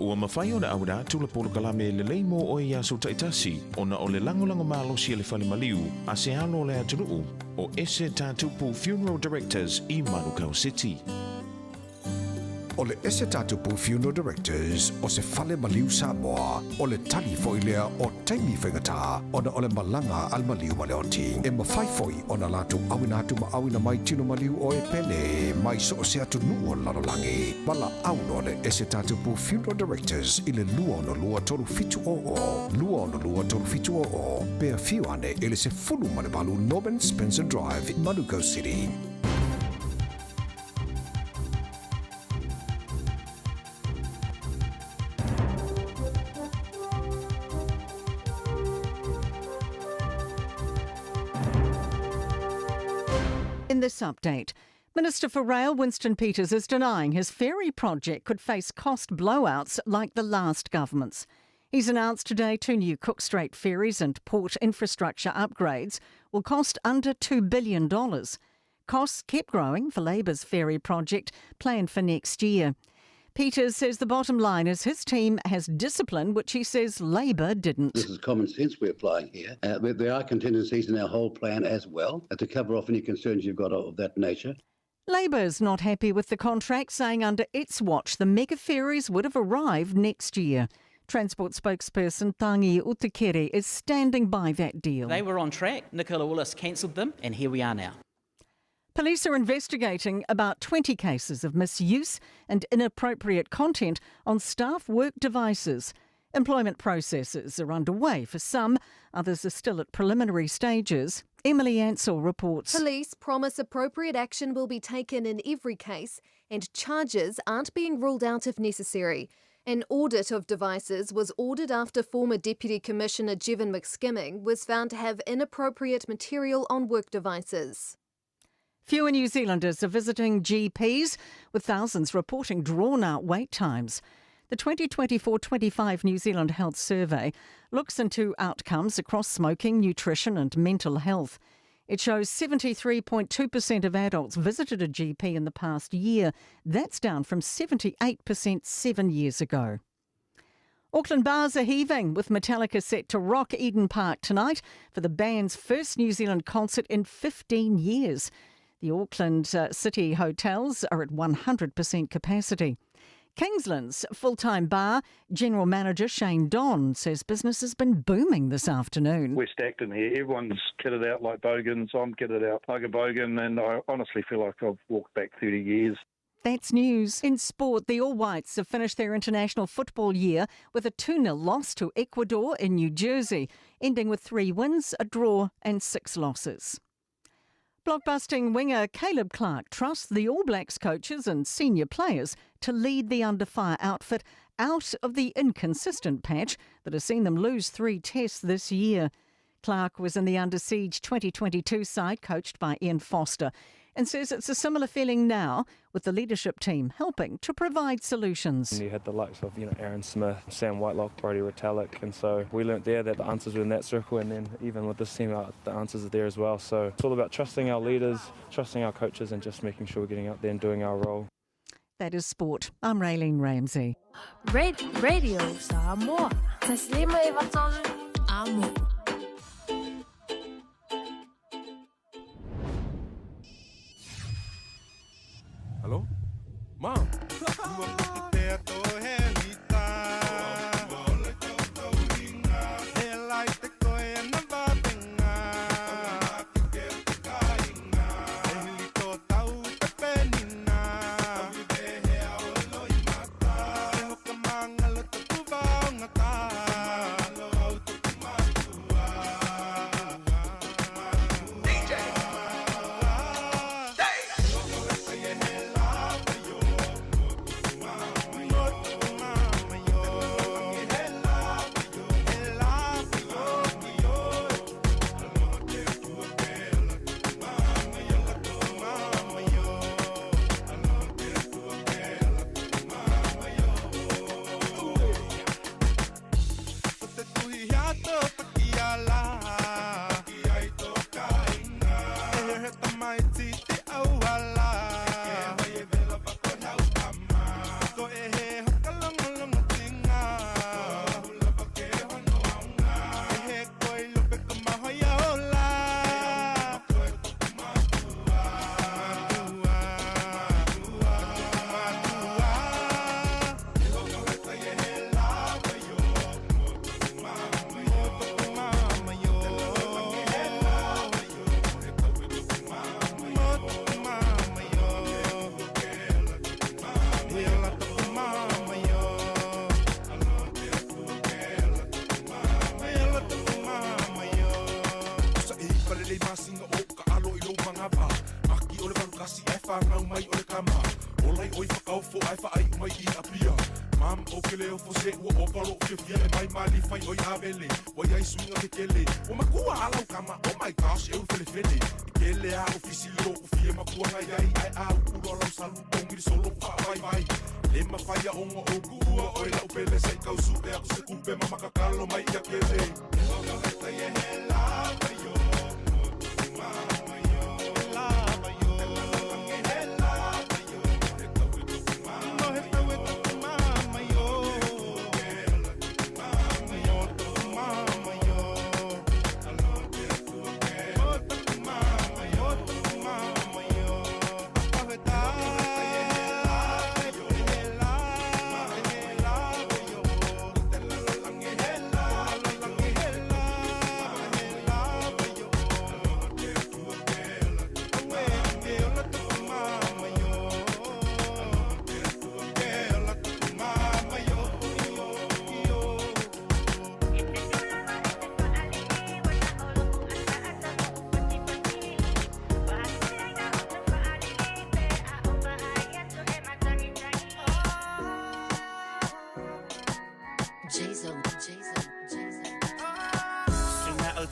Ua mafai ona auina atu le polokalame lelei mo oe i aso taitasi ona o le lagolago malosi a le fale maliu a se alo o le atunuu o Ese Tatupu Funeral Directors i Manukau City.
O le Ese Tatupu Funeral Directors o se fale maliu Samoa, o le tali foi lea o taimi faigata ona o le malaga a le maliu ma le oti. E mafai foi ona latou auina atu ma auina mai tino maliu o e pele mai so o se atunuu o le lalolagi. Valaau loa le Ese Tatupu Funeral Directors i le 262 3700, 262 3700, pe afio ane i le 18 Norman Spencer Drive, Manukau City.
In this update, Minister for Rail Winston Peters is denying his ferry project could face cost blowouts like the last government's. He's announced today two new Cook Strait ferries and port infrastructure upgrades will cost under $2 billion. Costs kept growing for Labour's ferry project planned for next year. Peters says the bottom line is his team has discipline, which he says Labour didn't.
This is common sense we're applying here. Uh, there are contingencies in our whole plan as well uh, to cover off any concerns you've got of that nature.
Labour's not happy with the contract, saying under its watch the mega ferries would have arrived next year. Transport spokesperson Tangi Utikere is standing by that deal.
They were on track. Nicola Willis cancelled them, and here we are now.
Police are investigating about 20 cases of misuse and inappropriate content on staff work devices. Employment processes are underway for some, others are still at preliminary stages. Emily Ansell reports.
Police promise appropriate action will be taken in every case and charges aren't being ruled out if necessary. An audit of devices was ordered after former Deputy Commissioner Jevon McSkimming was found to have inappropriate material on work devices.
Fewer New Zealanders are visiting GPs, with thousands reporting drawn out wait times. The 2024 25 New Zealand Health Survey looks into outcomes across smoking, nutrition, and mental health. It shows 73.2% of adults visited a GP in the past year. That's down from 78% seven years ago. Auckland bars are heaving, with Metallica set to rock Eden Park tonight for the band's first New Zealand concert in 15 years. The Auckland City hotels are at 100% capacity. Kingsland's full time bar general manager Shane Don says business has been booming this afternoon.
We're stacked in here. Everyone's kitted out like bogans. I'm kitted out like a bogan, and I honestly feel like I've walked back 30 years.
That's news. In sport, the All Whites have finished their international football year with a 2 0 loss to Ecuador in New Jersey, ending with three wins, a draw, and six losses. Blockbusting winger Caleb Clark trusts the All Blacks coaches and senior players to lead the under fire outfit out of the inconsistent patch that has seen them lose three tests this year. Clark was in the under siege 2022 side coached by Ian Foster and says it's a similar feeling now with the leadership team helping to provide solutions.
And you had the likes of you know Aaron Smith, Sam Whitelock, Brodie Retallick, and so we learnt there that the answers were in that circle, and then even with this team, uh, the answers are there as well. So it's all about trusting our leaders, trusting our coaches, and just making sure we're getting out there and doing our role.
That is sport. I'm Raylene Ramsey.
Red Radio Samoa. Taslima Amo.
Hello? Mom.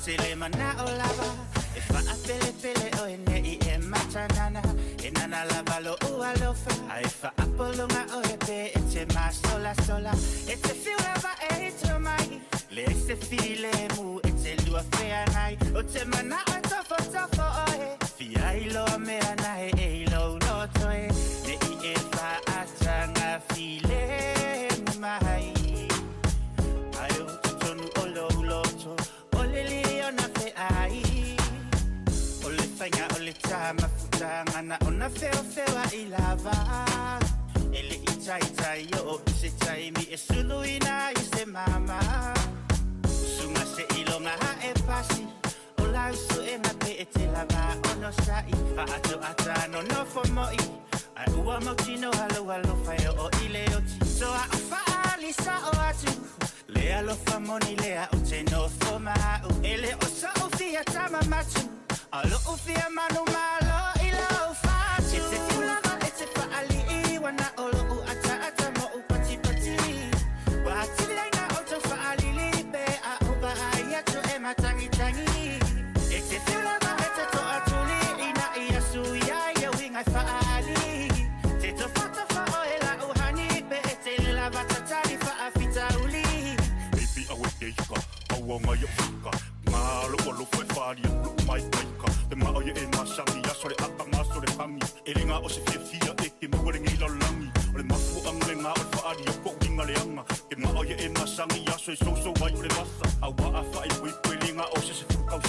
te le mana'o lava E fa'apelepele oe ne'i e matanana E nana lava lo'u alofa Ae fa'apologa oe pe e te masolasola E te fiu lava e ito mai Le se filemu e te lua feagai O te mana'o e tofotofo oe Fia iloa mea na e e i lou loto e Ne'i e fa'ataga filemu mai Ae o totonu o lou loto O le liona fe'ai O le faiga o le tamafutaga na ona feofeoa'i lava E le'i taitai o'o i se taimi e suluina ai se mama Suga se'iloga a'e pasi O lau su'ega pe e te lava ono sa'i Fa'ato'ata nonofo mo'i Ae ua mautinoa lou alofa e o'o i le oti Toa o fa'aali sa'o atu Le alofa moni lea o te nofo ma a'u E le o so'u fia tamamatu A lo'u fia manumalo i lou fatu E te fiu lava e te fa'ali'i Ua na o lo'u ata'ata mo'u patipati Ua atili ai na outou fa'alili Pe a ou va'ai atu e matagitagi E te fiu lava e te to'atuli Ina ia suia ia uiga e fa'aali Te tofatofa oe la'u hani Pe e te le lava tatali fa'afitauli
Baby awe keika, aua ngai o fika Ngā lo alofa e whalia, lo mai kaika Te mao ye e masangi, aso le aka maso le hangi E le ngā o se fia fia e ke maua le ngei lalagi O le mafu anga le ngā o le whaalia, ko uinga le anga Ke mao ye e masangi, aso e soso ai o le vasa A waa wha e pui pui le ngā o se se fukau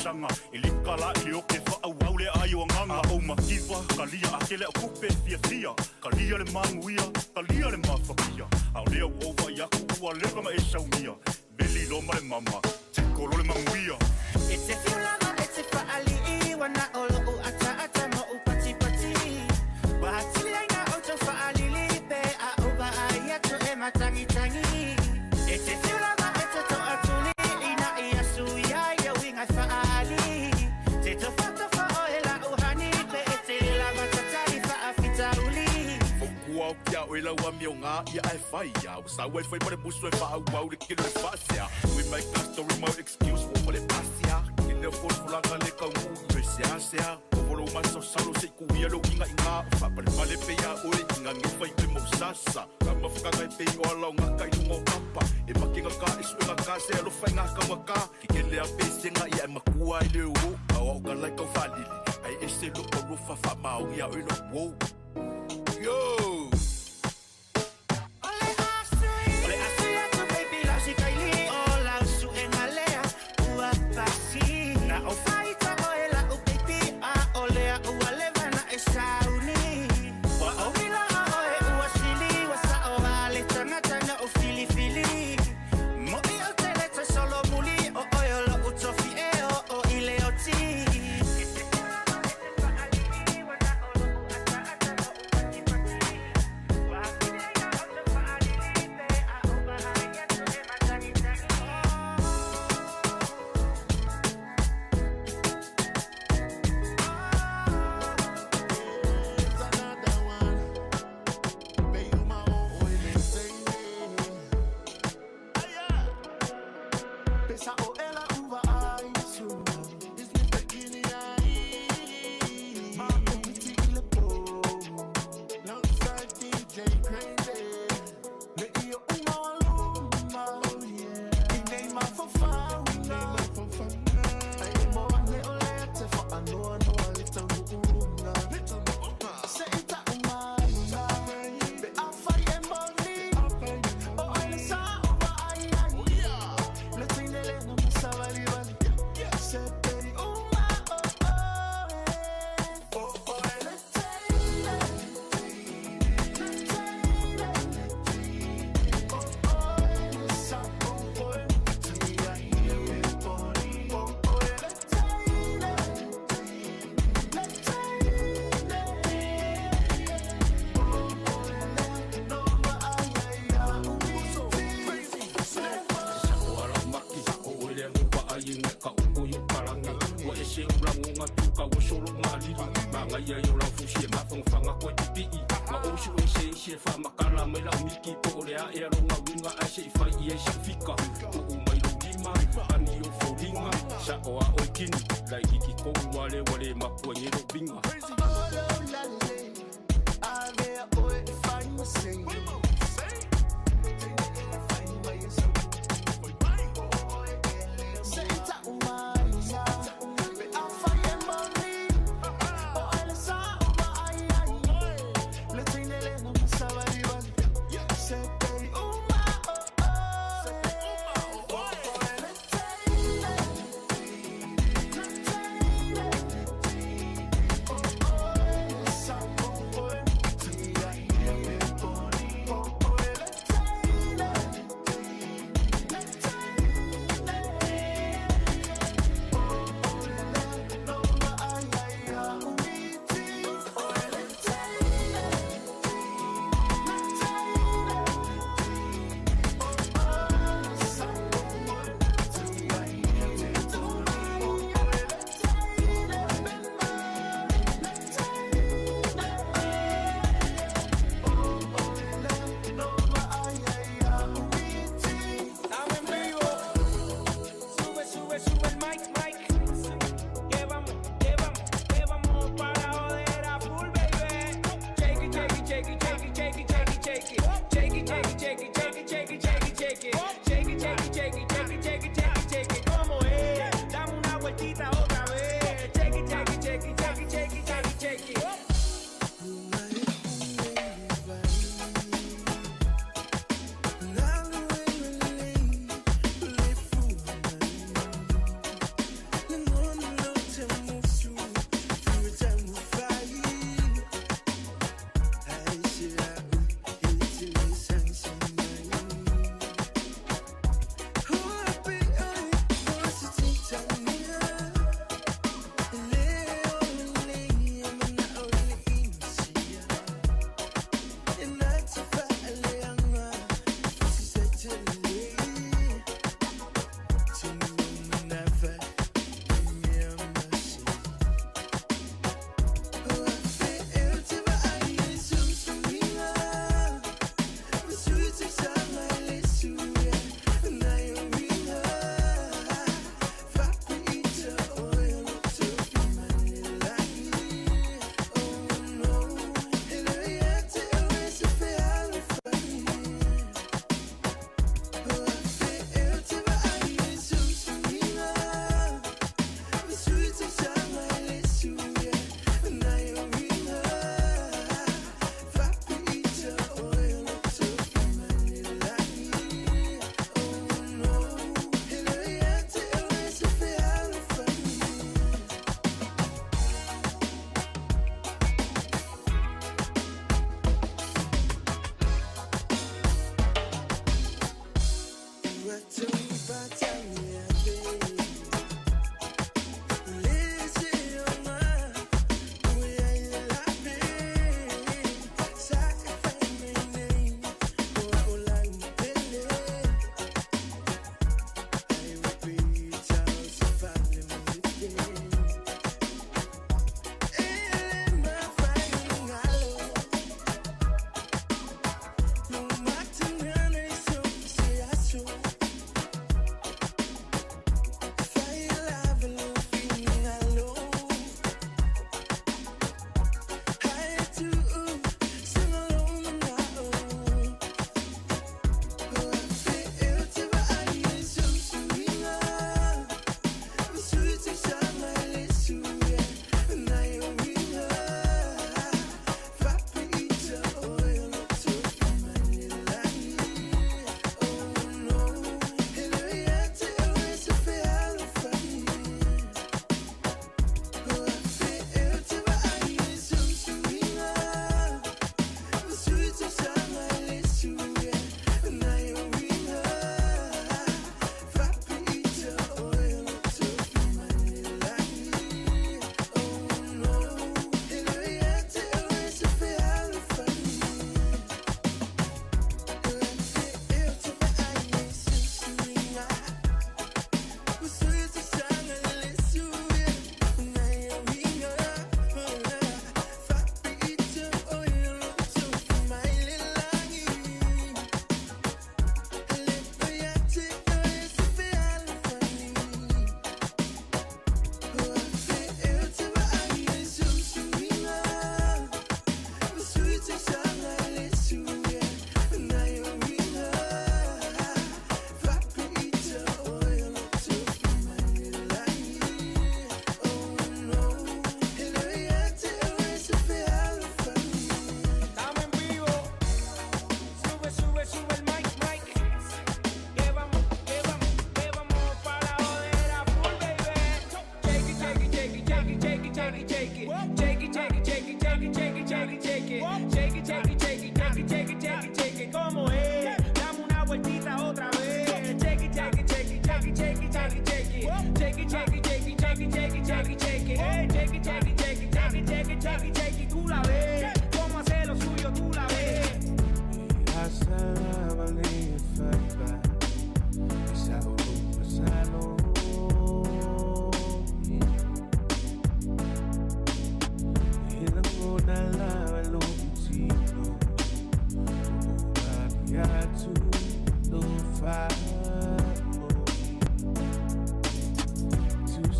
E le kala i le oke wha au au le ai o anganga A o makiwa, kalia a kele o kupe fia fia Kalia le manguia, kalia le mafakia A o lea u ova i aku ua leva ma e saumia Meli lo ma le mama, te kolo le manguia
E te fiu lava e te fa'ali'i Ua na o lo'u ata'ata mo'u patipati Ua atili ai na outou fa'alili Pe a ou va'ai atu e matagitagi E te fiu lava e te to'atuli Ina ia suia ia uiga e fa'aali Te tofatofa oe la'u hani Pe e te lava tatali fa'afitauli
Fokua o kia o e lau ami o ngā ia e whai ia O sa wai whai mare musu e wha au le kilo e whasia We make a story mo excuse mo le pasia Ke leo fol le kau ngu i sea sea O volo maso salo se ku ia lo inga inga O wha pale pale pe ia oe inga nge whai pe mo sasa Ka mawhaka ngai pe o ala o ngā kai lunga o papa E makinga ka e suenga ka se alo whai ngā kaunga ka Ke ke lea pe senga ia e makua i le o Ka o ka lai kau whalili Ai e se lo ka rofa wha maongi a oe lo wo Yo!
O le asu atu baby lau si kaili O lau su'ega lea ua pasi Na o faita oe la'u baby A o lea ua leva na e sauni Ua ou iloa oe ua sili Ua sa'o a le tagata na o filifili Mo'i o te le toe solo muli O oe o lo'u tofi e o o i le oti
Another one. Be uma o o ile seine. Pesa o ela uva ai su. Is mi bikini ai. Ma komiti ile po. Alongside DJ Crazy. Le iyo uma waluma. Oh yeah. Inei ma fafauna. Ai mo ane o le te fa anoa noa le taunuuna. Se ita umaina. Be a fai e moni. O ai le sa o va ai ai. Le teine le na
kini Laititi kou wale wale makua ni lo vinga.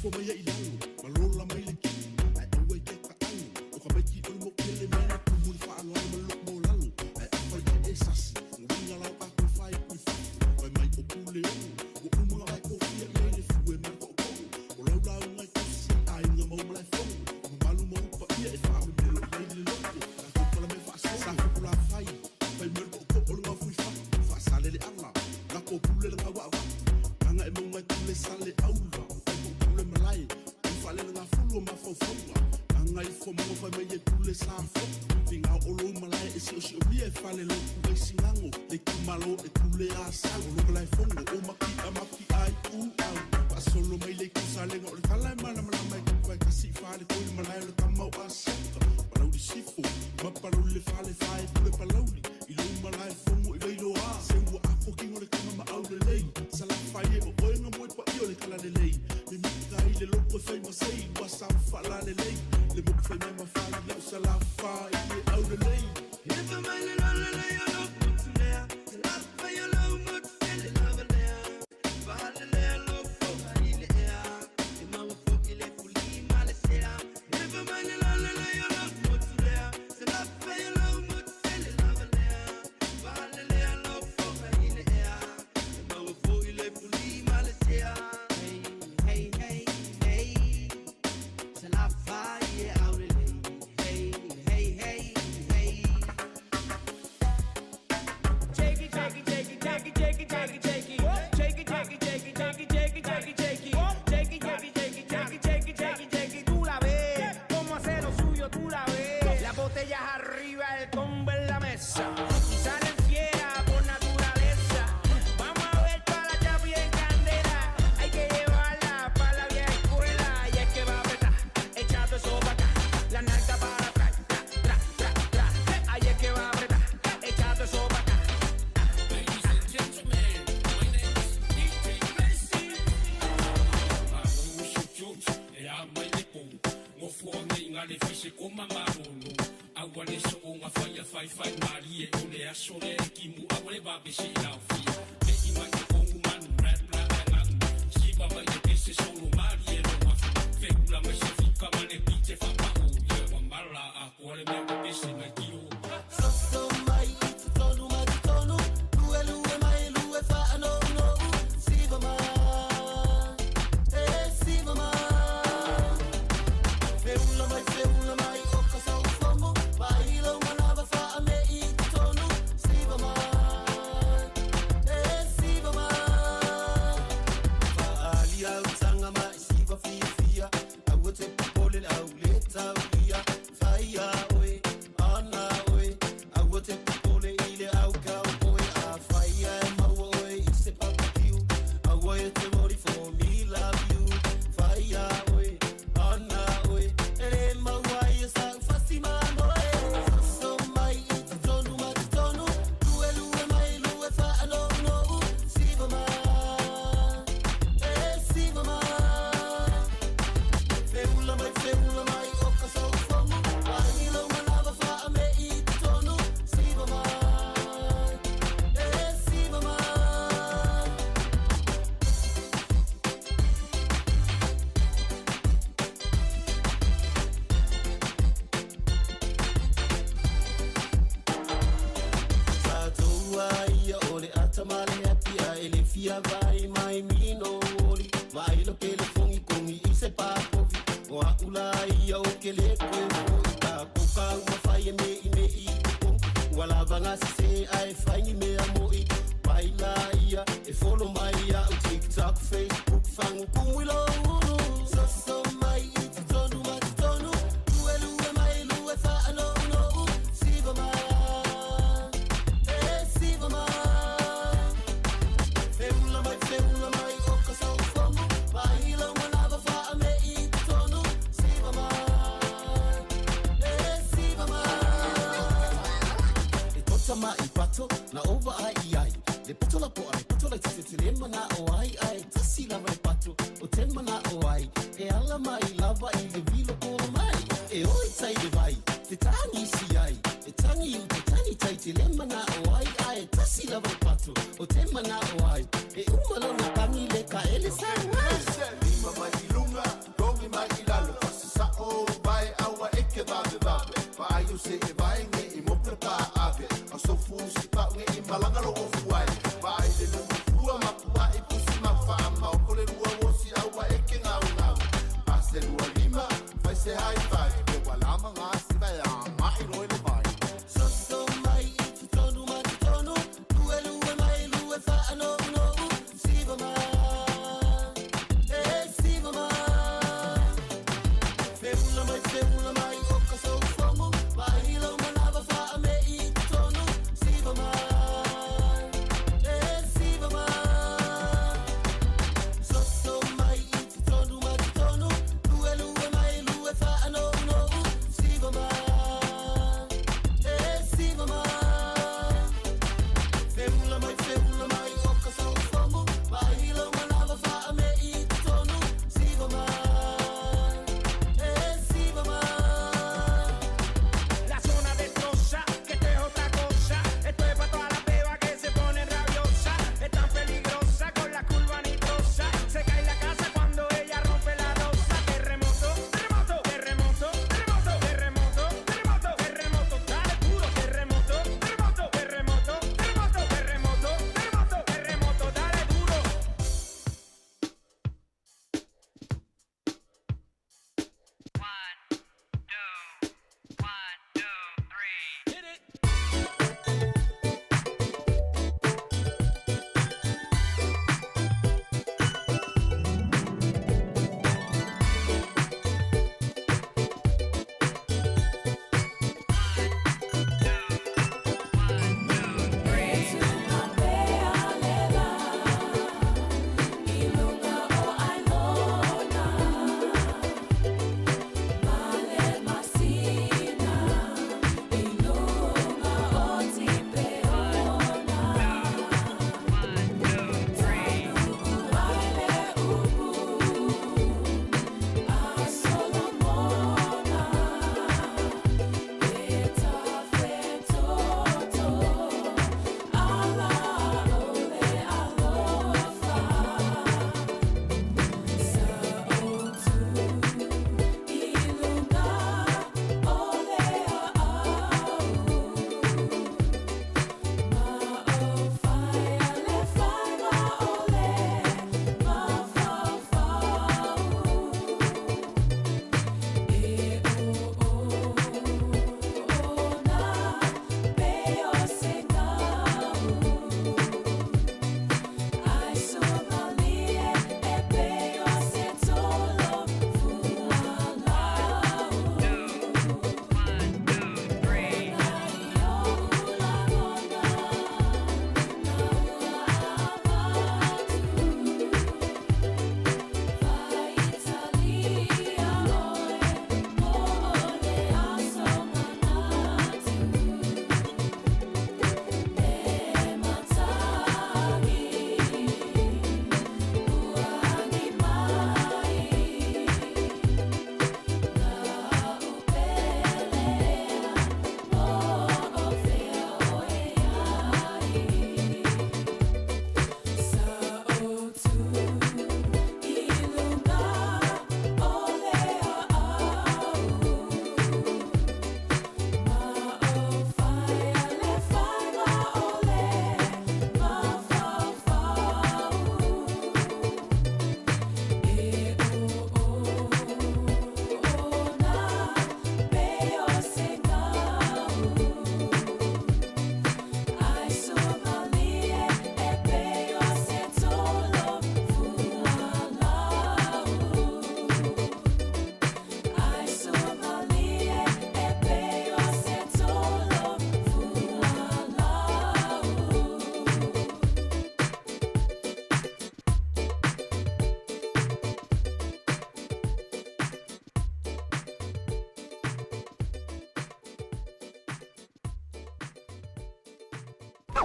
Ifo mai ai lalo, ma lola mai le kini. Ai aua i ke ka alu, o ka maiki o le mo kele mai na kumu le whaaloalo ma loko mo lalo. Ai awha i e sasi, ngawinga lau a koe whai kui whafu. Wai mai o pule o, o uma ai ko fia i ai le fue mai ko ko. O lau lau ngai kusi a inga mau malai fongo. O mamalu mau pa ia e wha me melo i ai le loko. Ka kupala me wha sa kukula whai. Whai mai ko ko o le ngau fui wha. Wha sa lele ala, la ko pule le ngau wa. Nganga e mau ngai kule sale aula. O kai ko pule malai. I wha le ngā fulu o mawhaufaua. Nganga i fo mongo whai mai e pule sa fo. Finga o lo malai e si o si o mia e whale lo kuai singango. Le kumalo e pule a sau. O lo malai fongo o maki a maki ai u au. Pa solo mai le kusa lenga o le tala e mana mana mai kuai kasi whale koi le malai o le kamau a saka. Palauli sifo, ma palauli le whale whae pule palauli. I lo malai fongo i veilo a. Se ua ako kingo le kama ma au le lei. Sala whai e o oenga moe pa i o le kala le lei. Me mika i le loko e whai masei. Ua sa whala le lei. Le moku whai mai mawhai lau sala whai i e au le lei.
Efa mai le lole le yo lo motu lea. Se la whai o lo motu tele lava lea. Whale lea lo foka i le ea. E maua fo i le fuli ma le sea. Efa mai le lole le yo lo motu lea. Se la whai o lo motu tele lava lea. Whale lea lo foka i le ea. E maua fo i le fuli ma le sea. Hey, hey, hey, hey. Se la whai e au le lei. Hey, hey, hey, hey.
Shake it, shake it, shake it, shake it, shake it, shake it, shake it. Shake it, shake it, shake it, shake it, shake it, shake it, shake it. Shake it, shake it, shake it, shake it, shake it, shake it, shake it. Tú la ves, cómo hace lo suyo, tú la ves. Las botellas arriba, el combo en la mesa. Y salen fiera por naturaleza. Vamos a ver toda la chapi en candela. Hay que llevarla pa' la vieja escuela. Y es que va a apretar, echando eso pa' acá. La nalga para atrás, tra, tra, tra, tra. Ahí es que va a apretar, echando eso pa' acá.
Ladies and gentlemen, my name is DJ Messi.
Soso mai i te tonu ma te tonu. Lue lue mai lue wha no no. Siva mai, e siva mai. Feula mai, feula mai o ka sau fomo. Mai lo manawa wha me i te tonu. Siva mai, e siva mai. Whaali au tanga mai siva fia fia. Aua te popole le au le taulia. Whaia oe, ana oe. Aua te popole i le au kau oe. A whaia e maua oe i se papakiu. Aua e te mori for me love you. Whaia oe, ana oe. E le maua i e sa ufasi manoe. Soso mai i te tonu ma te tonu. Lue lue mai lue wha no no. Siva mai, e siva mai. Feula mai, feula mai o ka sau fomu. Mai lo manawa wha me i te tonu. Siva mai, e siva mai. Tātou ia o le ata ma le happy a e le fia vai mai mino oli. Mai lo ke le fongi kongi i se pāpovi. O a ula ia o ke le koe fo i tā koka ua whai e me i me i te kongi. Ua lava ngā sise a e whaingi mea mo i. Mai la ia e follow mai ia o TikTok, Facebook, whangu kumui lo uru. Soso mai i te tonu ma te tonu. Lue lue mai lue wha no no. Siva mai, e siva mai. Feula mai, feula mai o ka sau fomu. Mai lo manawa wha me i te tonu. Siva mai, e siva mai. E tota mai pato, na ova ai i ai. Le poto la po ai, poto la te te le mana o ai ai. Tasi lava le pato, o te mana o ai. E ala mai lava i le vilo kola mai. E oi tai le vai, te tangi si ai. E tangi u te tani tai te le mana o ai ai. Tasi lava le pato, o te mana o ai. E uma lona tangi le ka ele sa ai.
Lima mai i lunga,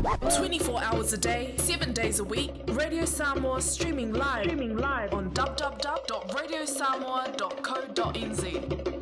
24 hours a day, 7 days a week, Radio Samoa streaming live, streaming live on www.radiosamoa.co.nz.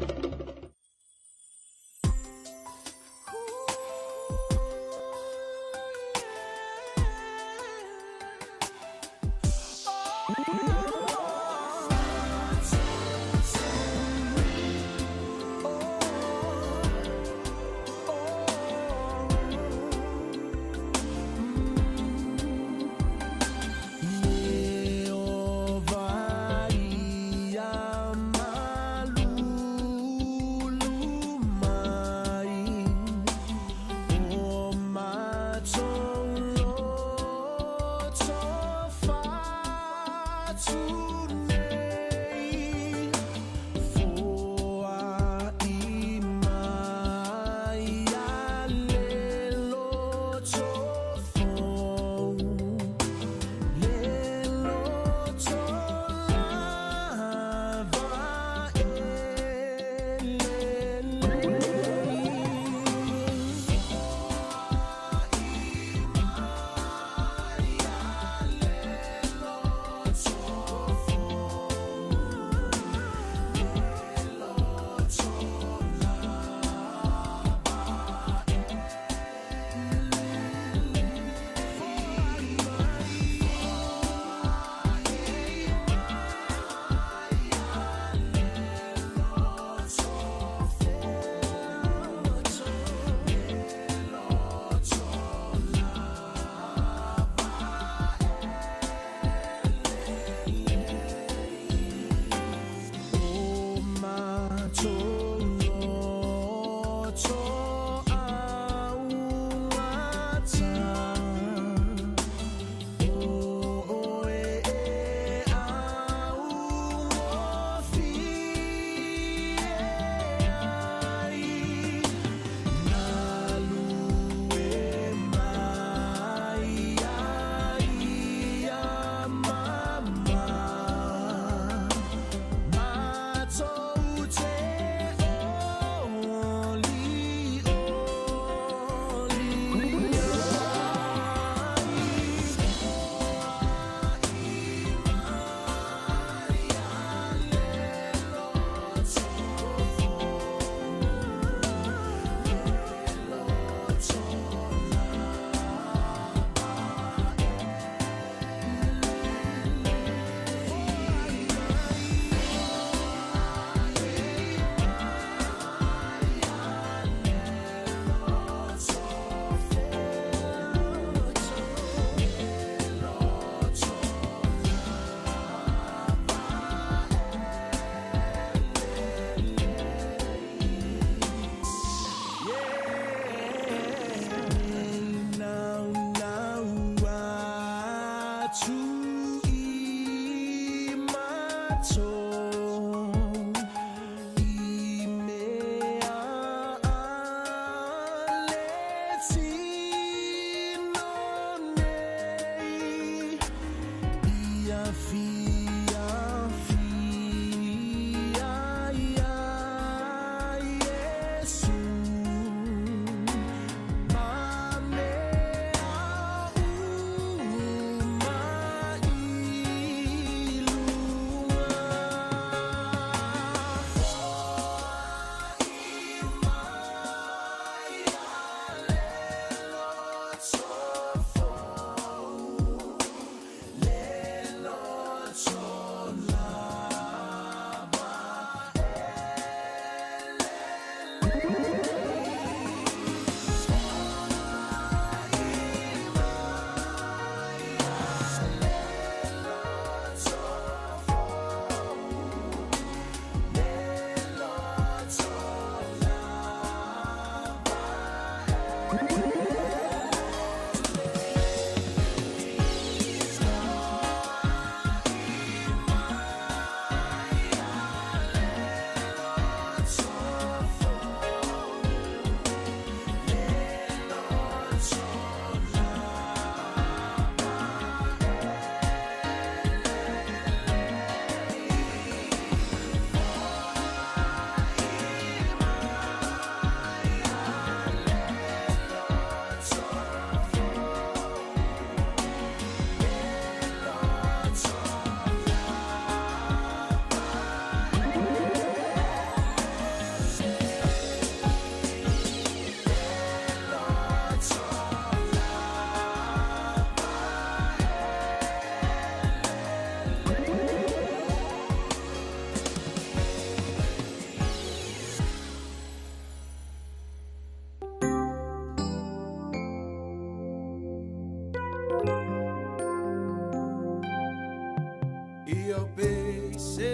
Io pe se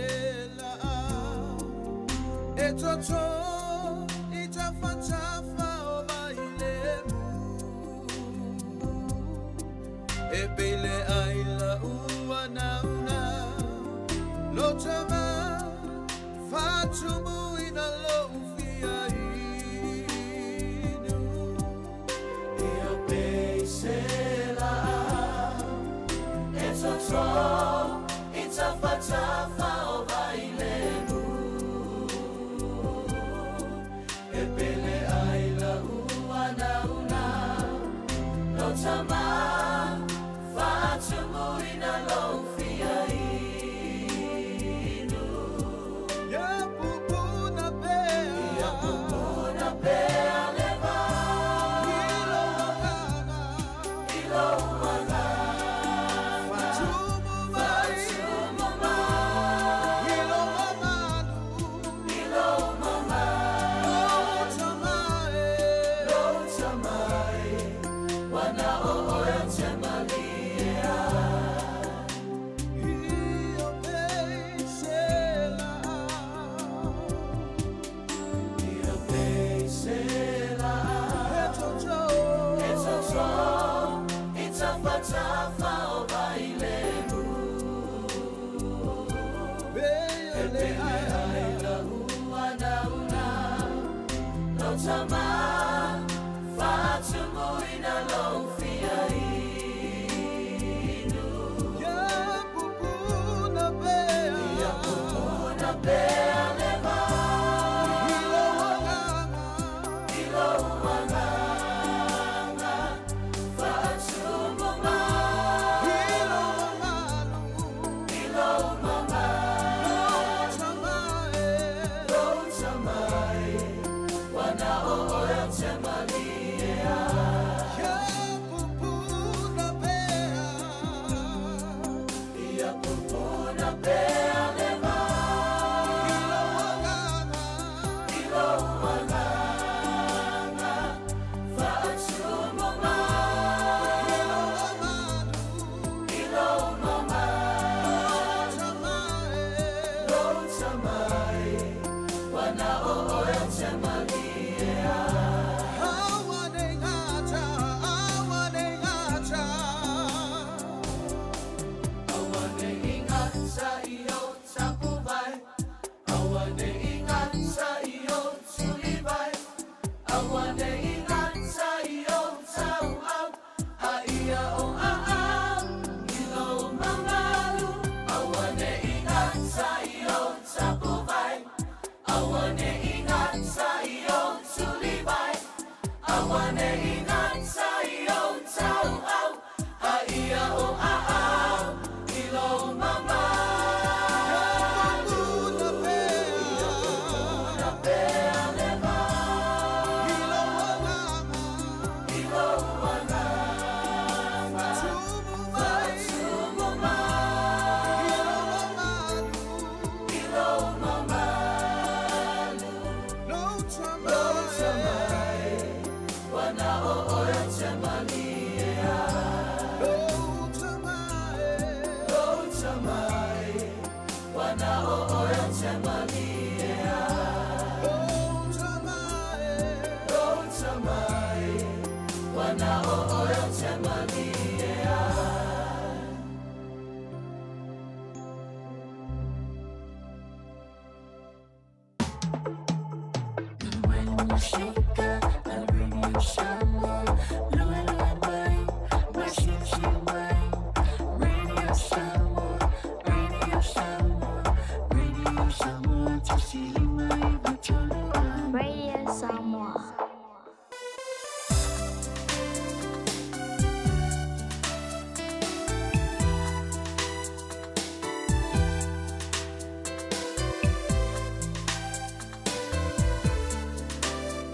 la e toto i tafa tafa o vai le mu e pele ai la ua nauna lo tama fatumu ina lo fia inu
Io pe se la e toto i tafa tafa o vai le mu e pele ai la ua nauna lo tama fatumu ina lo fia inu
Ia pupuna pea
Ia pupuna pea le vai
I lou agaga
I lou agaga
Fatumu mai
Fatumu mai
I lou mamalu
I lou mamalu
Lou tamae
Lou tamae Wana o oe o te malia
Io pe se la
Io pe se la
E toto
E toto I tafa tafa o vai le mu
Pele
E pele ai la ua nauna Lo tama Fatumu ina lo fia inu
Ia pupuna pea
Ia pupuna pea le vai
I lou agaga
I lou agaga Fatumu mai
I lou mamalu
I lou mamalu
Lou tamae
Lou tamae Wana o oe o te malia
Ia pupuna pea
Ia pupuna pea le vai
I lou agaga
I lou agaga Fatumu mai
I lou mamalu
I lou mamalu
Lou tamae
Lou tamae Wana o oe o te malia
Aua nei gata, aua nei gata.
Aua nei ingata i o tapu vai Aua nei ingata i o tuli vai Aua nei ingata i o tau au A ia o a au i lo mamalu Aua nei ingata i o tapu vai Aua nei ingata i o tuli vai Aua nei ingata i o tau au A ia o a au i lo mamalu
Pupuna pea,
Pupuna pea le vai
i lou agaga.
I lou agaga
Fatumu mai,
Fatumu mai
i lou mamalu.
I lou mamalu
Lou
Lou
tamae,
tamae Wana o oe o te malia
lou tamae.
Lou tamae Wana o oe o te malia
Lou tamae,
Lou tamae Wana o oe o te malia
Radio Samoa.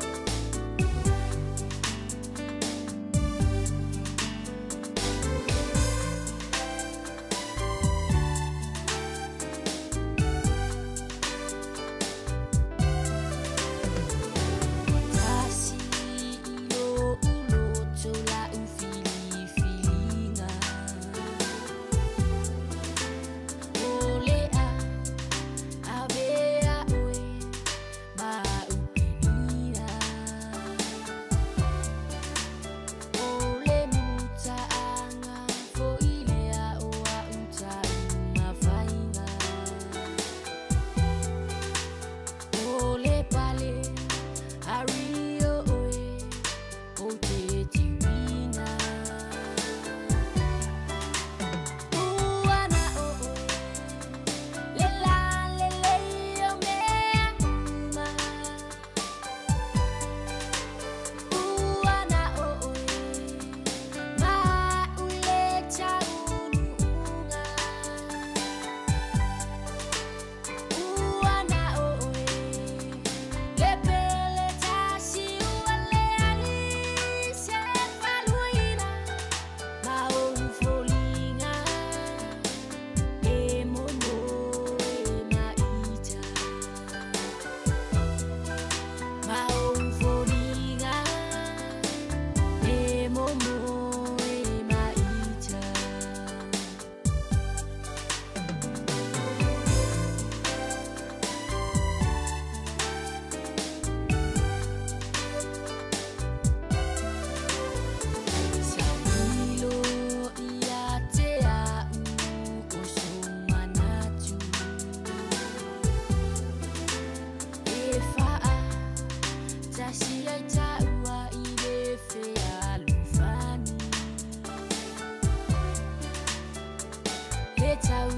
Ia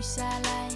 下来。